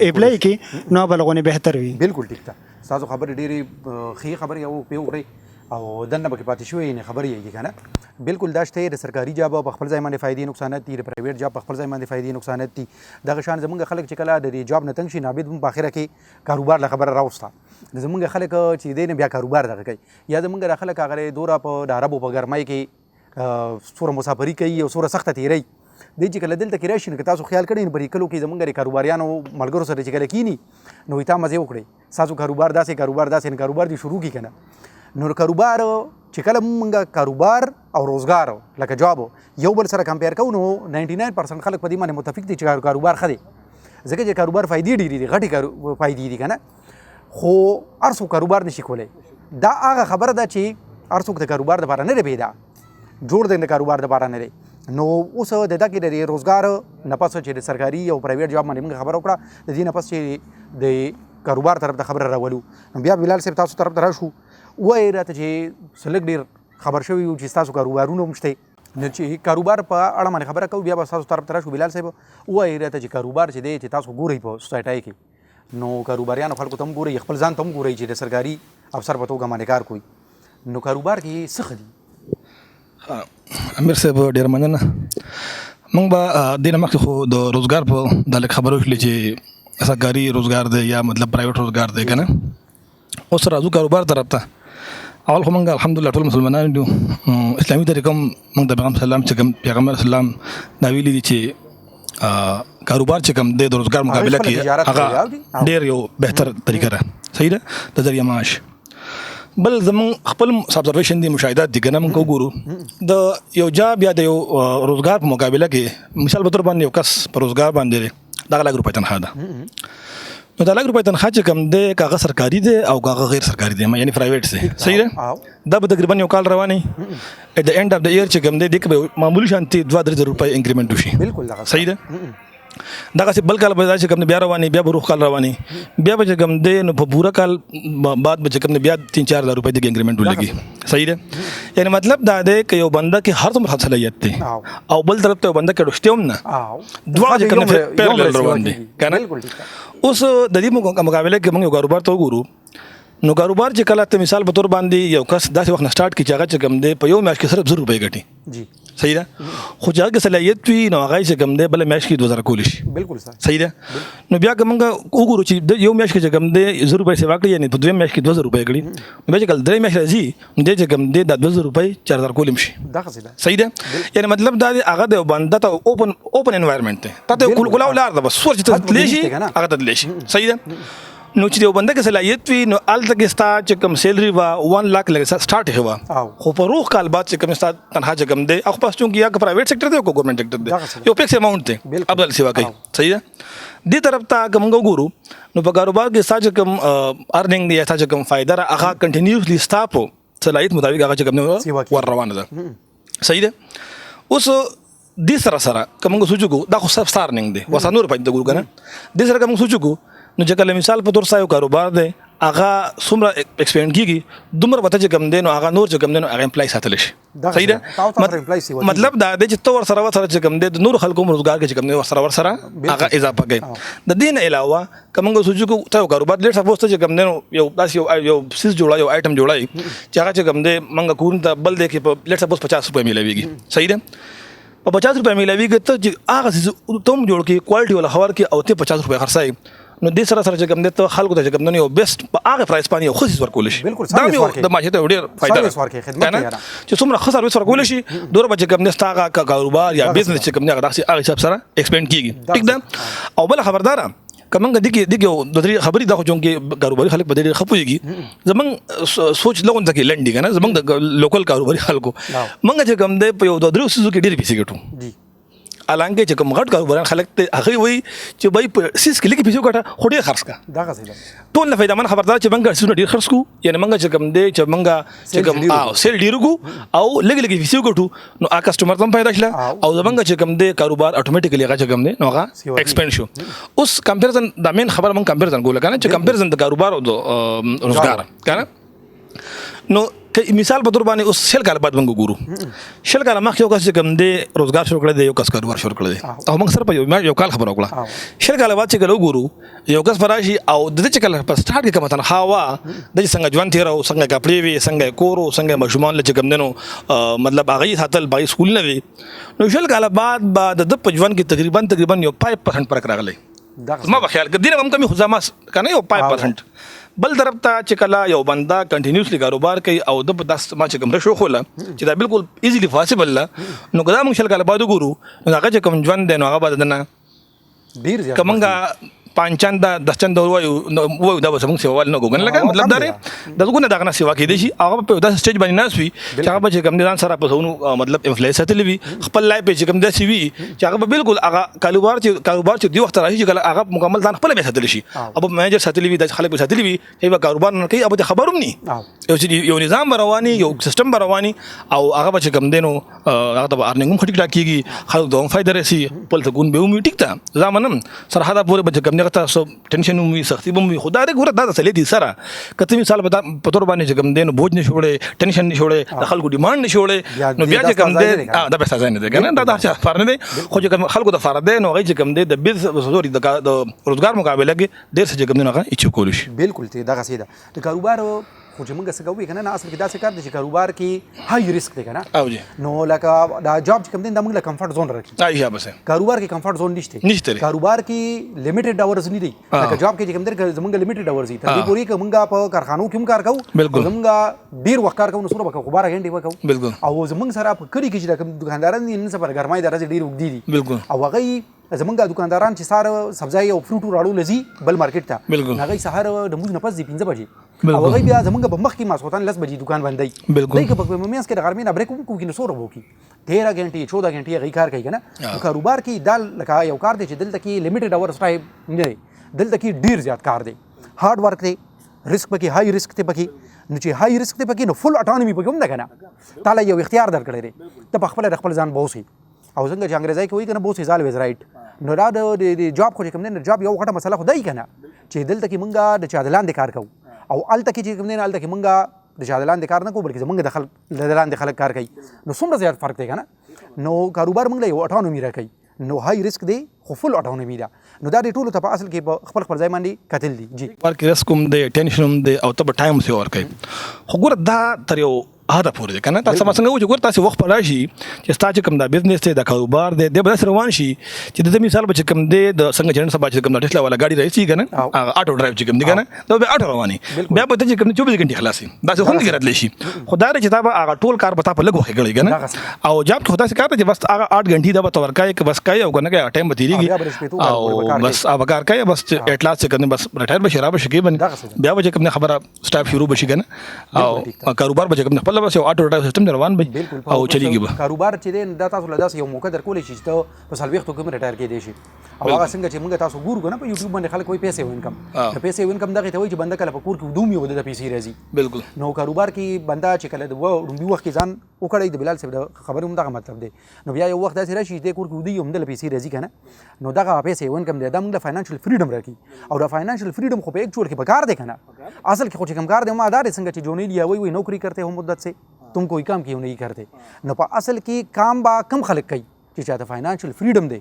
اپلای کې نو به لغونې بهتر وي. بالکل ټیک ده، ستاسو خبرې ډېرې ښې خبرې او پې وکړې او دننه پکې پاتې شوې یعنې خبرې یې دي که نه. بالکل دا شته د سرکاري جاب په خپل ځای باندې فایدې نقصانات دي، د پرایویټ جاب په خپل ځای باندې فایدې نقصانات دي. دغه شان زمونږ خلک چې کله د دې جاب نه تنګ شي نو بیا هم په اخره کې کاروبار له خبره راوسته، زمونږ خلک چې دی نه بیا کاروبار دغه کوي، یا زمونږ دا خلک هغه دوره په د عربو په ګرمۍ کې څومره مسافري کوي او څومره سخته تېروي، دی چې کله دلته کې راشي نو که تاسو خیال کړئ نو په دې کلو کې زمونږ د کاروباریانو ملګرو سره چې کله کینی نو وایي تا مزې وکړې، ستاسو کاروبار داسې کاروبار داسې، نو کاروبار دې شروع کړي که نه. نو کاروبار چې کله مونږ کاروبار او روزګار لکه جاب یو بل سره کمپیر کوو نو 99% خلک په دې باندې متفق دي چې کاروبار ښه دی، ځکه چې کاروبار فایدې ډېرې دي، غټې فایدې دي که نه، خو هر څوک کاروبار نشي کولی. دا هغه خبره ده چې هر څوک د کاروبار دپاره نه دی پیدا، جوړ دی د کاروبار دپاره نه دی. نو اوس د دغه د روزګار نه پس چې د سرکاري او پرایویټ جاب باندې موږ خبره وکړه، د دې نه پس چې د کاروبار طرف ته خبره راولو، نو بیا بلال صاحب تاسو طرف ته راشو، ووایئ راته چې څه لږ ډېر خبر شوي یو چې ستاسو کاروبارونه هم شته، نو چې کاروبار په اړه باندې خبره کوو بیا به ستاسو طرف ته راشو. بلال صاحب ووایئ راته چې کاروبار چې دی چې تاسو ګورئ په سوسایټۍ کې، نو کاروباریانو خلکو ته هم ګورئ، خپل ځان ته هم ګورئ چې د سرکاري افسر په توګه باندې کار کوئ، نو کاروبار کې څه ښه دي؟ امیر صاحب ډېره مننه. موږ به دې نه مخکې خو د روزګار په دا لږ خبرې وکړې چې سرکاري روزګار دی یا مطلب پرایویټ روزګار دی که نه. اوس راځو کاروبار طرف ته. اول خو موږ الحمدلله ټول مسلمانان یو، اسلامي طریقه هم موږ د پیغمبر سلام چې کوم پیغمبر سلام دا ویلي دي چې کاروبار چې کوم دی د روزګار مقابله کې هغه ډېر یو بهتر طریقه ده. صحیح ده، د ذریعہ معاش. بل زمون خپل ابزرویشن دي، مشاهدات دي کنه، موږ وګورو د یو جاب یا د یو روزګار په مقابله کې، مثال په تور باندې یو کس په روزګار باندې دی، دغه لک روپۍ تنخواه ده، نو دا لک روپۍ تنخواه چې کوم دی، کاغه سرکاري دی او کاغه غیر سرکاري دی، یعنی پرایویټ دی، صحیح ده، دا به تقریبا یو کال رواني، at the end of the year چې کوم دی، دې کې معمولی شانتي 2-3 روپۍ انکریمنټ وشي. بالکل دغه صحیح ده. دغه سي بل کال به چې کوم بیا رواني، بیا به روح کال رواني، بیا به چې کوم دی نو په پورا کال بعد به چې کوم بیا 3-4 هزار روپۍ د انکریمنټ ولګي. صحیح ده. یعنی مطلب دا دی چې یو بنده کې هر څومره صلاحیت دی او بل طرف ته یو بنده کې رښتیا هم نه، دواړه چې کوم پیرل روان دي کنه. بالکل ټیک. اوس د دې مقابله کې موږ یو کاروبار ته وګورو، نو کاروبار چې کله ته مثال په تور باندې یو کس داسې وخت نه سٹارټ کی چې هغه چې کوم دی په یو میاشت کې صرف 1000 روپۍ ګټي. صحیح ده، خو چې هغه صلاحیت وي نو هغه چې کوم دی بل میاشت کې 2000 کولی شي. بالکل صحیح. صحیح ده. نو بیا که موږ وګورو چې د یو میاشت کې چې کوم دی 1000 روپۍ سیوا کړي، یعنی په دویم میاشت کې 2000 روپۍ کړي، نو بیا چې کله درې میاشت راځي نو دی چې کوم دی دا 2000 روپۍ 4000 کولی شي. دغه څه ده. صحیح ده. یعنی مطلب دا دی هغه د بنده ته اوپن انوایرنمنت دی، ته ته کولاو لار ده، بس سوچ ته تللی شي، هغه ته تللی شي. صحیح ده. نو چې یو بنده کې صلاحیت وي نو هلته کې ستا چې کوم سیلري وه 1 لاک لګې سٹارټ شوه، خو په روح کال بعد چې کوم ستا تنخواه چې کوم دی، خو پس چونکې یا پرایویټ سېکټر دی او ګورنمنټ سېکټر دی، یو فکس اماونټ دی، افضل سیوا کوي. صحیح ده. دې طرف ته که موږ وګورو نو په کاروبار کې ستا چې کوم ارننګ دی یا ستا چې کوم فایده ده، هغه کنټینیوسلی ستا په صلاحیت مطابق هغه چې کوم دی ور روانه ده. صحیح ده. اوس دې سره سره که موږ سوچ وکړو، دا خو صرف ستا ارننګ دی، ورسره نور پاتې ګورو که نه، دې سره که موږ سوچ وکړو نو چې کله مثال په تور ستا یو کاروبار دی، هغه څومره ایکسپینډ کېږي دومره به ته چې کوم دی نو هغه نور چې کوم دی نو هغه امپلای ساتلی شي. صحیح ده. مطلب دا دی چې ته ورسره ورسره چې کوم دی د نورو خلکو هم روزګار کې چې کوم دی ورسره ورسره هغه اضافه کوي. د دې نه علاوه که موږ سوچ وکړو ته یو کاروبار لیټ سپوز ته چې کوم دی نو یو داسې یو څیز جوړه، یو آیټم جوړوي چې هغه چې کوم دی موږ کورونو ته بل دی کې په لیټ سپوز 50 روپۍ میلاویږي. صحیح ده. په 50 روپۍ میلاویږي، ته چې هغه څیز ته هم جوړ کړې، کوالټي والا خبر کړې او ته 50 روپۍ خرڅوې، نو دې سره سره چې کوم دی ته خلکو ته چې کوم دی یو بیسټ په هغه پرایس باندې یو ښه څیز ورکولی شي. بالکل، دا سرویس یو ورکوي. د معاشرې ته یو ډېر فایده سرویس ده. ورکوي، خدمت که نه؟ کوي یاره. چې څومره ښه سرویس ورکولی شي دومره به چې کوم دی ستا هغه کاروبار یا بزنس چې کوم دی هغه داسې هغه حساب سره ایکسپینډ کېږي. ټیک ده. او بله خبرداره که موږ دې کې دې کې یو دوه درې خبرې دا خو چونکې کاروباري خلک په دې ډېر ښه پوهېږي، زموږ سوچ لغون ته کې لنډ دي که نه، زموږ د لوکل کاروباري خلکو موږ چې کوم دی په یو دوه درېو څیزو کې ډېرې پیسې ګټو. حالانکه چې کوم غټ کاروباران خلک ته هغه وایي چې بھائی په څیز کې لږې پیسې وګټه خو ډېر خرڅ کړه. دغه څه ده. ټول نه فایده من خبردار چې موږ څیزونه ډېر خرڅ کړو، یعنی موږ چې کوم دی چې موږ چې کوم ډېر وکړو. سیل ډېر وکړو او لږې لږې پیسې وګټو نو هغه کسټمر ته هم فایده شله او زموږ چې کوم دی کاروبار اتوماتیکلی هغه چې کوم دی نو هغه سیوا کېږي. ایکسپینډ شو. اوس کمپیریزن دا مین خبره موږ کمپیریزن کوله که نه، چې کمپیریزن د کاروبار او د روزګار که نه. نو که مثال په تور باندې اوس 20 کاله بعد موږ وګورو، 20 کاله مخکې یو کس چې کوم دی روزګار شروع کړی دی، یو کس کاروبار شروع کړی دی، او موږ سره په یو کال خبره وکړه. 20 کاله بعد چې کله وګورو یو کس به راشي او د دې چې کله په سټارټ کې کومه تنخوا وه، د چې څنګه ژوند تېراوه، څنګه کپړې وې، څنګه یې کور و، څنګه یې ماشومان له چې کوم دی نو، مطلب هغه یې ساتل، باغې سکول نه وي، نو 20 کاله بعد به د ده په ژوند کې تقریباً یو 5% فرق راغلی. زما په خیال کې دې نه هم کمې، خو زما که نه یو 5%. بل طرف ته چې کله یو بنده کنټینیوسلی کاروبار کوي او د په داس ما چې کوم رشو خوله چې دا بالکل ایزیلی پاسبل ده، نو که دا موږ 20 کاله بعد وګورو نو هغه چې کوم ژوند دی نو هغه به د نه ډېر زیات که موږ 5 چنده 10 چنده ووایو، نو ووایو دا به زموږ سیوا نه کوو. لکه مطلب دا دی، د زګونه دغه نه سیوا کېدای شي، هغه په داسې سټیج باندې ناست وي چې هغه به چې کوم دی ځان سره په سونو، مطلب انفلوئنس ساتلی وي، خپل لایف یې چې کوم داسې وي چې هغه به بالکل هغه کاروبار چې دی وخت راشي چې کله هغه مکمل ځان خپله بیا ساتلی شي، او به منیجر ساتلی وي، داسې خلک به ساتلی وي چې به کاروبار نه کوي او به خبر هم نی، یو چې یو نظام به رواني، یو سیستم به رواني، او هغه به چې کوم دی نو، هغه ته به ارننګ هم ښه ټیک ټاک کېږي، خلک ته هم فایده رسي، خپل سکون به ومومي. ټیک ده، زه منم سرحده پورې به چې کوم دی هغه ته څه ټینشن ومومي، سختي به ومومي، خو دا دی ګوره دا د سلې دي سره که ته مثال په تور باندې چې کوم دی نو بوج نه شي وړی، ټینشن نه شي وړی، د خلکو ډیمانډ نه شي وړی، نو بیا چې کوم دی، دا به سزا نه دی که نه، دا د هر چا لپاره نه دی، خو چې کوم خلکو د لپاره دی نو هغوی چې کوم دی د بز سوري د روزګار مقابله کې ډېر څه چې کوم دی نو هغه اچیو کولی شي. بالکل ته دغه صحیح ده. د کاروبار خو چې موږ څه کوو که نه، نه اصل کې داسې کار دی چې کاروبار کې های ریسک دی که نه. او جی. نو لکه دا جاب چې کوم دی دا موږ له کمفورټ زون راکړي. ای بس. کاروبار کې کمفورټ زون نشته. نشته دی. کاروبار کې لیمیټډ اورز نه دی. لکه جاب کې چې کوم دی زموږ لیمیټډ اورز دي، تر دې پورې که موږ په کارخانو کې هم کار کوو، زموږ ډېر وخت کار کوو نو څومره به کوو، خو 12 غنټې به کوو. او زموږ سره په کلي کې چې کوم دکانداران دي نن سبا ګرمۍ د ورځې ډېر اوږدې دي. او هغه یې زمونږ دکانداران چې سهار سبزی او فروټ راړو لذي بل مارکیټ ته، هغه سهار د موږ نه پس دی 15 بجې، او هغه بیا زمونږ په مخ کې ماسوتان 10 بجې دکان بندي. دای که په منځ کې د غرمې نه بریک هم کوي نو څوره وکي 13 غنټې 14 غنټې هغه کار کوي کنه. کاروبار کې دا لکه یو کار دی چې دلته کې لیمیټډ اورز ټایم نه دی، دلته کې ډیر زیات کار دی، هارډ ورک دی، ریسک پکې های ریسک دی پکې. نو چې های ریسک دی پکې نو فل اټانومي پکې هم ده کنه، تاله یو اختیار درکړی دی، ته په خپله د خپل ځان بوسې. او څنګه چې انګریزي کې وایي کنه بوسې زال ویز رائټ. نو دا د جاب خو چې کوم دی نو جاب یو غټه مسله خو دی کنه چې دلته کې مونږه د چا د لاندې کار کوو، او هلته کې چې کوم دی نو هلته کې مونږه د چا د لاندې کار نه کوو بلکې زمونږ د خلک د لاندې خلک کار کوي. نو څومره زیات فرق دی کنه. نو کاروبار مونږ له یو اټانومي راکوي، نو های ریسک دی خو فل اټانومي ده. نو دا د ټولو ته په اصل کې په خپل خپل ځای باندې کتل دي. جی کار کې ریسک هم دی، ټینشن هم دی، او ته به ټایم سي ورکوي. خو ګوره دا تر یو حده پورې دی که نه. تاسو ما څنګه وایو چې ګوره تاسې وخت به راشي چې ستا چې کوم دا بزنس دی، دا کاروبار دی، دی به داسې روان شي چې د دې مثال به چې کوم دی د څنګه چې نن سبا چې کوم د ټسلا والا ګاډي راځي که نه، هغه آټو ډرایو چې کوم دی که نه، دا به آټو روان وي، بیا به ته چې کوم 24 غنټې خلاص وي، داسې هم کې راتلی شي. خو دا دی چې تا به هغه ټول کار به تا په لږ وخت کې کړی که نه. او جاب کې خو داسې کار دی چې بس هغه 8 غنټې دا به ته ورکوې که بس کوې او که نه کوې، هغه ټایم به تېرېږي او بس هغه کار کوې، بس اټلاس چې کوم بس ریټایر به شي، را به شي، کوي به، بیا به چې کوم خبره سټاپ شروع به شي که نه. او کاروبار به چې کوم خپل بس یو آټو ډرایو سیستم روان وي او چلیږي به. کاروبار چې دی دا تاسو له داسې یو موقع درکولی شي چې ته په 40 کې هم ریټایر کېدای شي. او هغه څنګه چې موږ تاسو ګورو که نه په یوټیوب باندې خلک وایي پیسې وینکم، د پیسې وینکم دغې ته وایي چې بنده کله په کور کې ودوم یو د پیسې راځي. بالکل. نو کاروبار کې بنده چې کله د لومړي وخت کې ځان وکړی، د بلال صاحب د خبرې هم دغه مطلب دی. نو بیا یو وخت داسې راشي چې دی کور کې ودی هم دله پیسې راځي که نه، نو دغه پیسې وینکم دی، دا موږ له فاینانشل فریډم راکړي. او دا فاینانشل فریډم خو په اکچوال کې په کار دی که نه. اصل کې خو چې کوم کار دی ما دا دی څنګه چې جونیل یا وایي نوکري کرتے هو مدت سے تم کوئی کام کیوں نہیں کرتے. نو په اصل کې کام به کم خلک کوي چې چاته فاینانشل فریډم دی.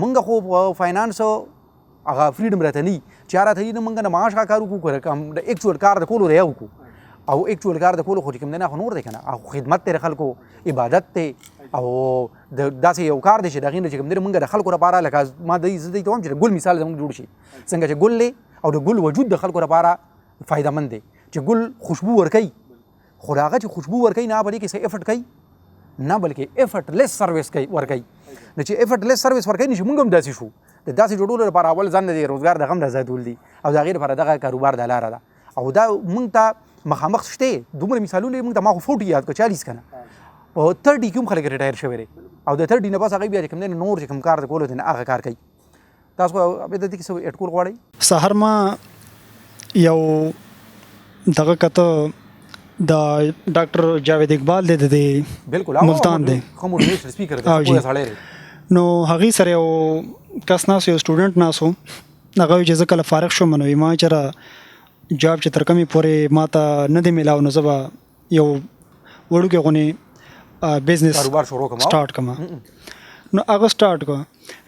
مونږ خو فاینانس هغه فریډم راته نه چې راته یې مونږ نه معاش کار وکړو که کوم د اکچوال کار د کولو دی وکړو. او اکچوال کار د کولو خو چې کوم دی نه خو نور دی که نه، او خدمت دی د خلکو، عبادت دی، او د داسې یو کار دی چې د هغې نه چې کوم دی مونږ د خلکو لپاره لکه ما دی زه دی ته وایم چې د ګل مثال زموږ جوړ شي، څنګه چې ګل دی او د ګل وجود د خلکو لپاره فایده مند دی چې ګل خوشبو ورکوي، خو هغه چې خوشبو ورکوي نه په دې کې څه ایفرټ کوي نه، بلکې ایفرټ لیس سرویس کوي ورکوي. نو چې ایفرټ لیس سرویس ورکوي نو چې موږ هم داسې شو، د داسې جوړولو لپاره اول ځان د روزګار د غم د آزادول دي، او د هغې لپاره دغه کاروبار د لاره ده. او دا موږ ته مخامخ شته دومره مثالونه موږ ته، ما خو 40 یاد کړه 40 که نه، په 30 کې هم خلک ریټایر شوي دي، او د 30 نه پس هغوی بیا چې کوم دی نور چې کوم کار د کولو دی نه هغه کار کوي. تاسو به د دې کې څه اډ کول غواړئ؟ سهار ما یو دغه کته د ډاکټر جاوید اقبال دی، د دې بالکل ملتان دی، ښه موټیویشنل سپیکر دی، پوهه سړی دی. نو هغې سره یو کس ناست، یو سټوډنټ ناست و، هغه وایي چې زه کله فارغ شوم نو ما چېرې جاب چې تر کومې پورې ما ته نه دی میلاو نو زه به یو وړوکی غونې بزنس کاروبار شروع کړم سټارټ کړم. نو هغه سټارټ کړ.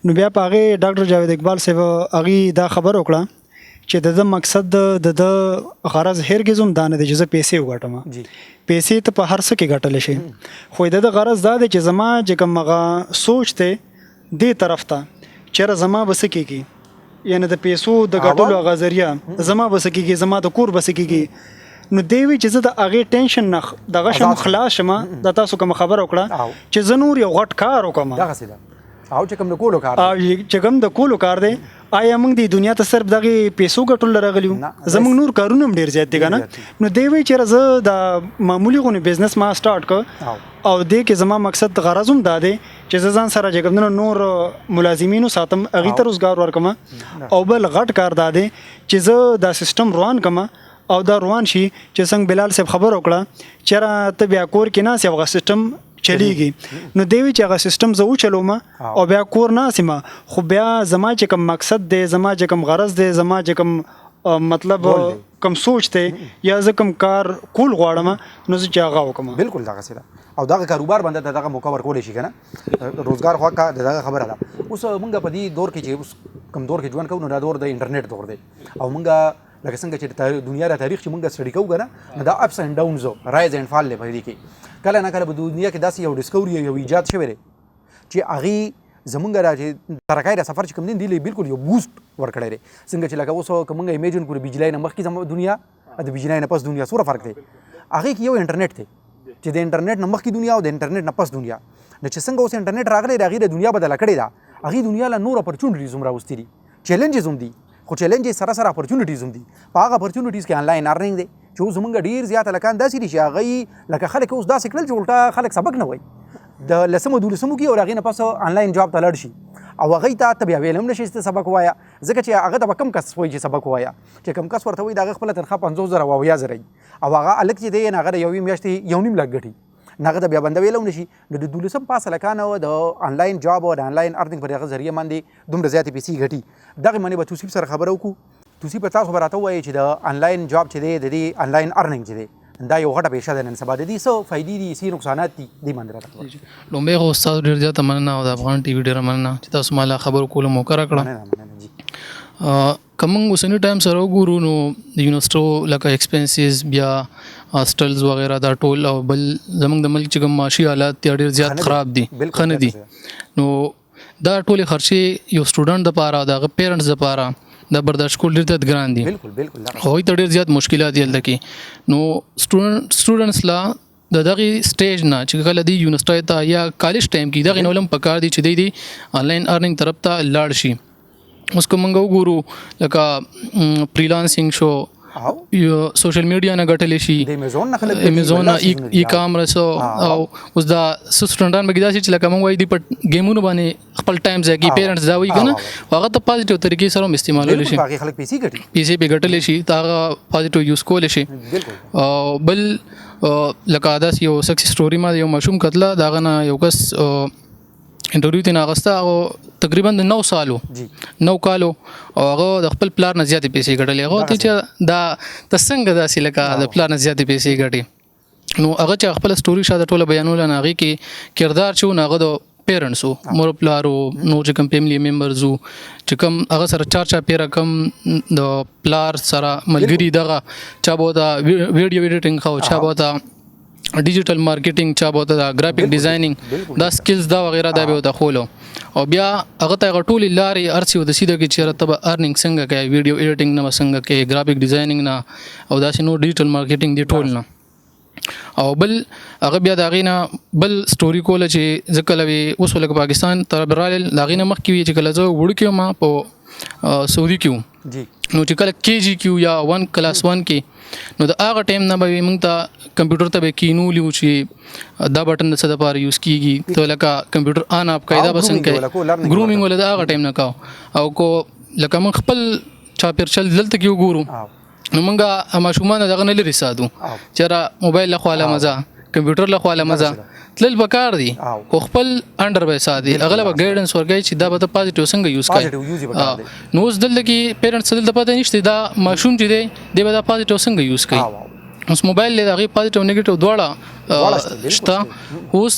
نو بیا په هغې ډاکټر جاوید اقبال صاحب هغې دا خبره وکړه چې د ده مقصد د ده غرض هرګز هم دا نه دی چې زه پیسې وګټم، پیسې ته په هر څه کې ګټلی شي، خو د ده غرض دا دی چې زما چې کوم هغه سوچ دی دې طرف ته چېرې زما به څه کېږي، یعنې د پیسو د ګټلو هغه ذریعه زما به څه کېږي، زما د کور به څه کېږي. نو دی وایي چې زه د هغې ټینشن نه دغه شم خلاص شم. دا تاسو کومه خبره وکړه چې زه نور یو غټ کار وکړم، دغسې ده. او چې کوم د کولو کار دی، او چې کوم د کولو کار دی، آیا موږ د دنیا ته صرف دغې پیسو ګټلو له راغلي یو؟ زموږ نور کارونه هم ډېر زیات دي که نه. نو دی وایي چې زه د معمولي غونې بزنس ما سټارټ کړ، او دې کې زما مقصد غرض هم دا دی چې زه ځان سره چې کوم دی نور ملازمین وساتم، هغې ته روزګار ورکړم، او بل غټ کار دا دی چې زه دا سیستم روان کړم، او دا روان شي چې څنګه بلال صاحب خبره وکړه چېرې ته بیا کور کې ناست یې هغه سیستم چلیږي. نو دی وایي چې هغه سیستم زه وچلوم او بیا کور ناست یم، خو بیا زما چې کوم مقصد دی، زما چې کوم غرض دی، زما چې کوم مطلب کوم سوچ دی، یا زه کوم کار کول غواړم نو زه چې هغه وکړم. بالکل دغسې ده. او دغه کاروبار باندې دغه موقع ورکولی شي که نه، روزګار خو دغه خبره ده. اوس موږ په دې دور کې چې اوس کوم دور کې ژوند کوو نو دا دور د انټرنیټ دور دی، او موږ لکه څنګه چې دنیا د تاریخ چې موږ سټډي کوو که نه، نو دا اپس اینډ ډاونز رایز اینډ فال دی په دې کې. کله نه کله په دنیا کې داسې یو ډسکوري یو ایجاد شوی دی چې هغې زمونږ دا چې ترقۍ د سفر چې کوم دی دې له بالکل یو بوست ورکړی دی. څنګه چې لکه اوس که موږ ایمیجن کړو بجلۍ نه مخکې زموږ دنیا د بجلۍ نه پس دنیا څومره فرق دی، هغې کې یو انټرنیټ دی چې د انټرنیټ نه مخکې دنیا او د انټرنیټ نه پس دنیا. نو چې څنګه اوس انټرنیټ راغلی د هغې د دنیا بدله کړې ده، هغې دنیا له نور اپرچونټیز هم راوستي دي، چیلنجز هم دي، خو چیلنجز سره سره اپرچونټیز هم دي. په هغه اپرچونټیز کې انلاین ارننګ دی چې اوس زمونږ ډیر زیات هلکان داسې دي چې هغه لکه خلک اوس داسې کړل چې الټا خلک سبق نه وایي د لسمو دولسمو کې، او هغې نه پس انلاین جاب ته لاړ شي، او هغې ته ته بیا ویل هم نه شي چې سبق ووایه، ځکه چې هغه ته به کم کس وایي چې سبق ووایه، چې کم کس ورته وایي د هغه خپله تنخوا 50,000 او 70,000 وي، او هغه هلک چې دی هغه د یوې میاشتې 1.5 لک ګټي، نو هغه ته بیا بنده ویل هم نه شي. نو د دولسم پاس هلکانو د انلاین جاب او د انلاین ارننګ پر هغه ذریعه باندې دومره زیاتې پیسې ګټي. دغې باندې به توصیف سره خبره وکړو. توصیف تاسو به راته ووایئ چې د انلاین جاب چې دی، د دې انلاین ارننګ چې دی، دا یو غټه پیشه ده نن سبا، د دې څه فایدې دي، څه نقصانات دي، دې باندې راته خبره. لومړی خو استاد ډېر زیاته مننه او د افغان ټي وي ډېره مننه چې تاسو ماله خبرو کولو موقع راکړه. مننه مننه جی. که موږ اوسني ټایم سره وګورو نو د یونیورسټو لکه ایکسپنسز، بیا هاسټلز وغیرہ دا ټول، او بل زموږ د ملک چې کوم معاشي حالات دي ډېر زیات خراب دي، ښه نه دي. نو دا ټولې خرچې یو سټوډنټ دپاره، د هغه پیرنټس دپاره دا برداشت کول ډېر زیات ګران دي. بالکل بالکل. هغوی ته ډېر زیات مشکلات دي هلته کې. نو سټوډنټس لا د دغې سټیج نه چې کله دی یونیورسټۍ ته یا کالج ټایم کې دغې نولم پکار دي چې دی دی انلاین ارننګ طرف ته لاړ شي. اوس که موږ وګورو لکه فریلانسینګ شو، سوشل میډیا نه ګټلی شي، امیزون نه خلک، امیزون ای کامرس، او اوس دا سټوډنټان به داسې چې لکه موږ وایو دی په گیمونو باندې خپل ټایم ضایع کوي، پیرنټس دا وایي کنه، هغه ته پازیټیو طریقې سره هم استعمالولی شي، خلک پیسې ګټي، پیسې به ګټلی شي، ته هغه پازیټیو یوز کولی شي. او بل لکه داسې یو سکسس سټوري ما یو ماشوم کتله، د هغه نه یو کس انټرویو ترې اخیسته، هغه تقریبا د 9 سالو، 9 کالو، او هغه د خپل پلار نه زیاتې پیسې ګټلې. هغه ته چې دا ته څنګه داسې لکه د پلار نه زیاتې پیسې ګټې؟ نو هغه چې خپله سټوري شاته ټوله بیانوله، نو هغې کې کردار چې و نو هغه د پیرنټس وو، مور پلار وو، نور چې کوم فیملی ممبرز وو، چې کوم هغه سره چار چا پیره کوم د پلار سره ملګري، دغه چا به ورته ویډیو ایډیټینګ ښه، چا به ورته ډیجیټل مارکیټینګ، چا به ورته ګرافیک ډیزاینینګ دا سکلز دا وغیرہ دا به ورته ښولو، او بیا هغه ته هغه ټولې لارې هر څه ورته سیده کړي چې یاره ته به ارنینګ څنګه کوې، ویډیو ایډیټینګ نه به څنګه کوې، ګرافیک ډیزاینینګ نه، او داسې نور ډیجیټل مارکیټینګ دې ټول نه. او بل هغه بیا د هغې نه بل سټوري کوله چې زه کله وي اوس لکه پاکستان ته راغلل، د هغې نه مخکې وي چې کله زه وړوکی وم په سعودي کې وم، نو چې کله کې جي کې یا 1 کلاس 1 کې، نو د هغه ټایم نه به موږ ته کمپیوټر ته به کینولي وو چې دا بټن د څه دپاره یوز کیږي، ته لکه کمپیوټر آن اف کوي دا به څنګه کوي، ګرومینګ ولا د هغه ټایم نه کاو. او کو لکه موږ خپل چاپېرچل دلته کې وګورو نو موږ ماشومان دغه نه لرې ساتو چې را موبایل له خواله مزه، کمپیوټر له خواله مزه تلل پکار دي، خو خپل انډر به ساتي، هغه له ګایډنس ورکوي چې دا به ته پازیټیو څنګه یوز کوي. نو اوس دلته کې پیرنټس دلته پته نشته دا ماشوم چې دی دی به دا پازیټیو څنګه یوز کوي. اوس موبایل دی د هغې پازیټیو نیګیټیو دواړه شته. اوس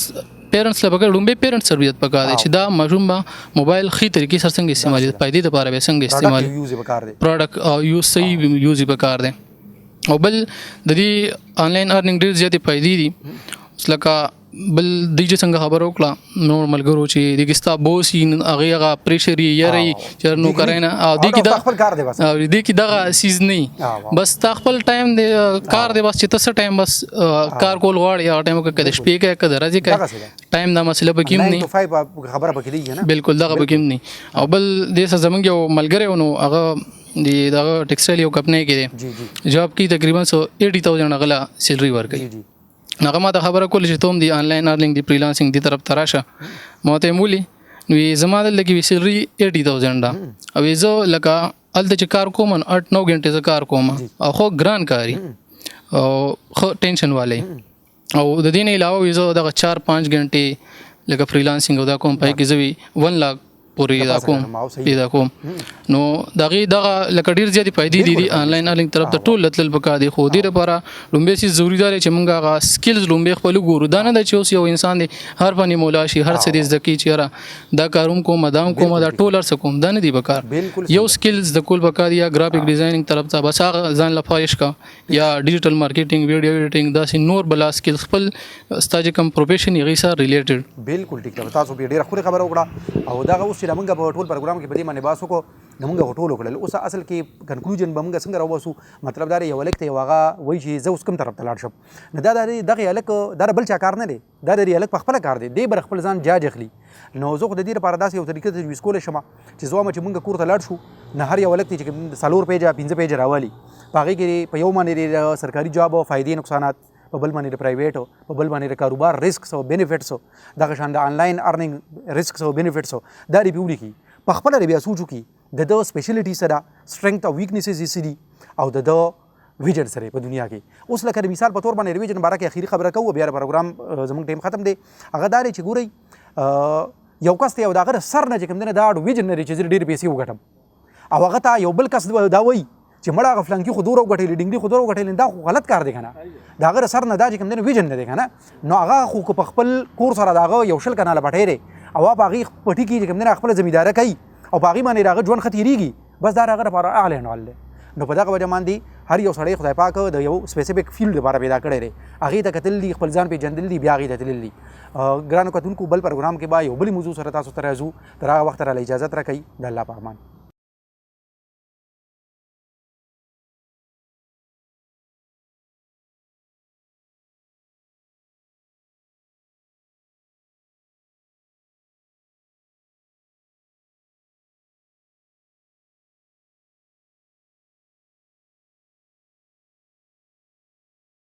پیرنټس له پکار لومبه پیرنټس تربیت پکار دی چې دا ماشوم به موبایل ښې طریقې سره څنګه استعمالوي، فایدې دپاره به څنګه استعمالوي، پروډکټ یوز صحیح یوز یې پکار دی. او بل د دې انلاین ارننګ ډېر زیاتې فایدې دي. اوس لکه بل دی چې څنګه خبره وکړه نور ملګرو چې دې کې ستا بوس یي، هغې هغه پریشر یې، یره یې چې نو کوي نه، او دې کې دا خپل کار دی بس، او دې کې دغه څیز نه وي، بس تا خپل ټایم دی کار دی بس، چې ته څه ټایم بس کار کول غواړې هغه ټایم وکړه، که د شپې کوې که د ورځې کوې، ټایم دا مسله پکې هم نه، خبره پکې دی نه، بالکل دغه پکې هم نه. او بل دې سره زمونږ یو ملګری و، نو هغه د دغه ټیکسټایل یو کمپنۍ کې دی، جاب کې تقریبا 80,000 هغه له سیلري ورکوي. هغه ما ته خبره کوله چې ته هم د انلاین ارننګ د فریلانسینګ دې طرف ته راشه. ما ته یې ولي نو زما دلته کې سیلري 80,000 ده، او زه لکه هلته چې کار کوم نو 8-9 ګنټې زه کار کوم، او خو ګران کاري او ښه ټینشن والی، او د دې نه علاوه زه دغه 4-5 ګنټې لکه فریلانسینګ او دا کوم، په هغې کې زه وي 1 لاک پورې دا کوم پیدا کوم. نو د هغې دغه لکه ډېر زیاتې فایدې دي دي انلاین ارننګ طرف ته ټول تلل پکار دي. خو دې لپاره لومبی څیز ضروري دا دی چې موږ هغه سکلز لومبی خپل وګورو. دا نه ده چې اوس یو انسان دی هر فني مولا شي، هر څه دې زده کړي چې یاره دا کار هم کوم دا هم کوم دا ټول هر څه کوم، دا نه دی پکار. یو سکل زده کول پکار دي، یا ګرافیک ډیزاینینګ طرف ته بس هغه ځان له پالش کا، یا ډیجیټل مارکیټینګ، ویډیو ایډیټینګ، داسې نور بلا سکل خپل ستا چې کوم پروفیشن هغې سره ریلیټډ. بالکل ټیک ده، تاسو ډېره ښکلې خبره وکړه. او دغه اوس چې چې موږ په ټول پروګرام کې په دې باندې بحث وکړو، نو موږ ټول وکړل. اوس اصل کې کنکلوژن به موږ څنګه راوباسو؟ مطلب دا دی، یو هلک ته یو هغه وایي چې زه اوس کوم طرف ته لاړ شم، نو دا د دغه هلک، دا بل چا کار نه دی، دا د هلک په خپله کار دی، دی به خپل ځان جاج اخلي. نو زه خو د دې لپاره داسې یو طریقه تجویز کولی شم چې زه وایم چې موږ کور ته لاړ شو، نو هر یو هلک ته چې 4 پیجه 5 پیجه راوالي، په هغې کې په یو باندې د سرکاري جاب فایدې نقصانات، په بل باندې د پرایویټ، په بل باندې د کاروبار ریسکس او بینیفټس، دغه شان د انلاین ارنینګ ریسکس او بینیفټس، دا دې پرې ولیکي. په خپله دې بیا سوچ وکړي د ده سپیشلیټي سره سټرینګت او ویکنیسز یې څه دي او د ده ویژن سره په دنیا کې. اوس لکه د مثال په تور باندې ویژن باره کې اخیری خبره کوو، بیا پروګرام زموږ ټیم ختم دی. هغه دا دی چې ګورئ، یو کس ته یو د هغه سر نه چې کوم دی نه دا ویژن نه دی چې زه ډېرې پیسې وګټم، او هغه ته یو بل کس دا وایي چې مړه هغه فلانکي خو دوره وګټلې، ډینګري خو دوره وګټلې، دا خو غلط کار دی که نه، د هغه سر نه دا چې کوم دی ویژن نه دی که نه. نو هغه خو که په خپل کور سره د هغه یو 20 کناله پټی دی او په هغې پټي کې چې کوم دی خپله زمینداره کوي او په هغې باندې د هغه ژوند ښه تېرېږي، بس دا د هغه لپاره اعلی نوال دی. نو په دغه وجه باندې هر یو سړی خدای پاک د یو سپیسیفیک فیلډ لپاره پیدا کړی دی، هغې ته کتل دي، خپل ځان پېژندل دي، بیا هغې ته تلل دي. ګرانو کتونکو، بل پروګرام کې به یو بلې موضوع سره تاسو ته راځو. تر هغه وخته راله اجازت راکړئ. د الله په امان.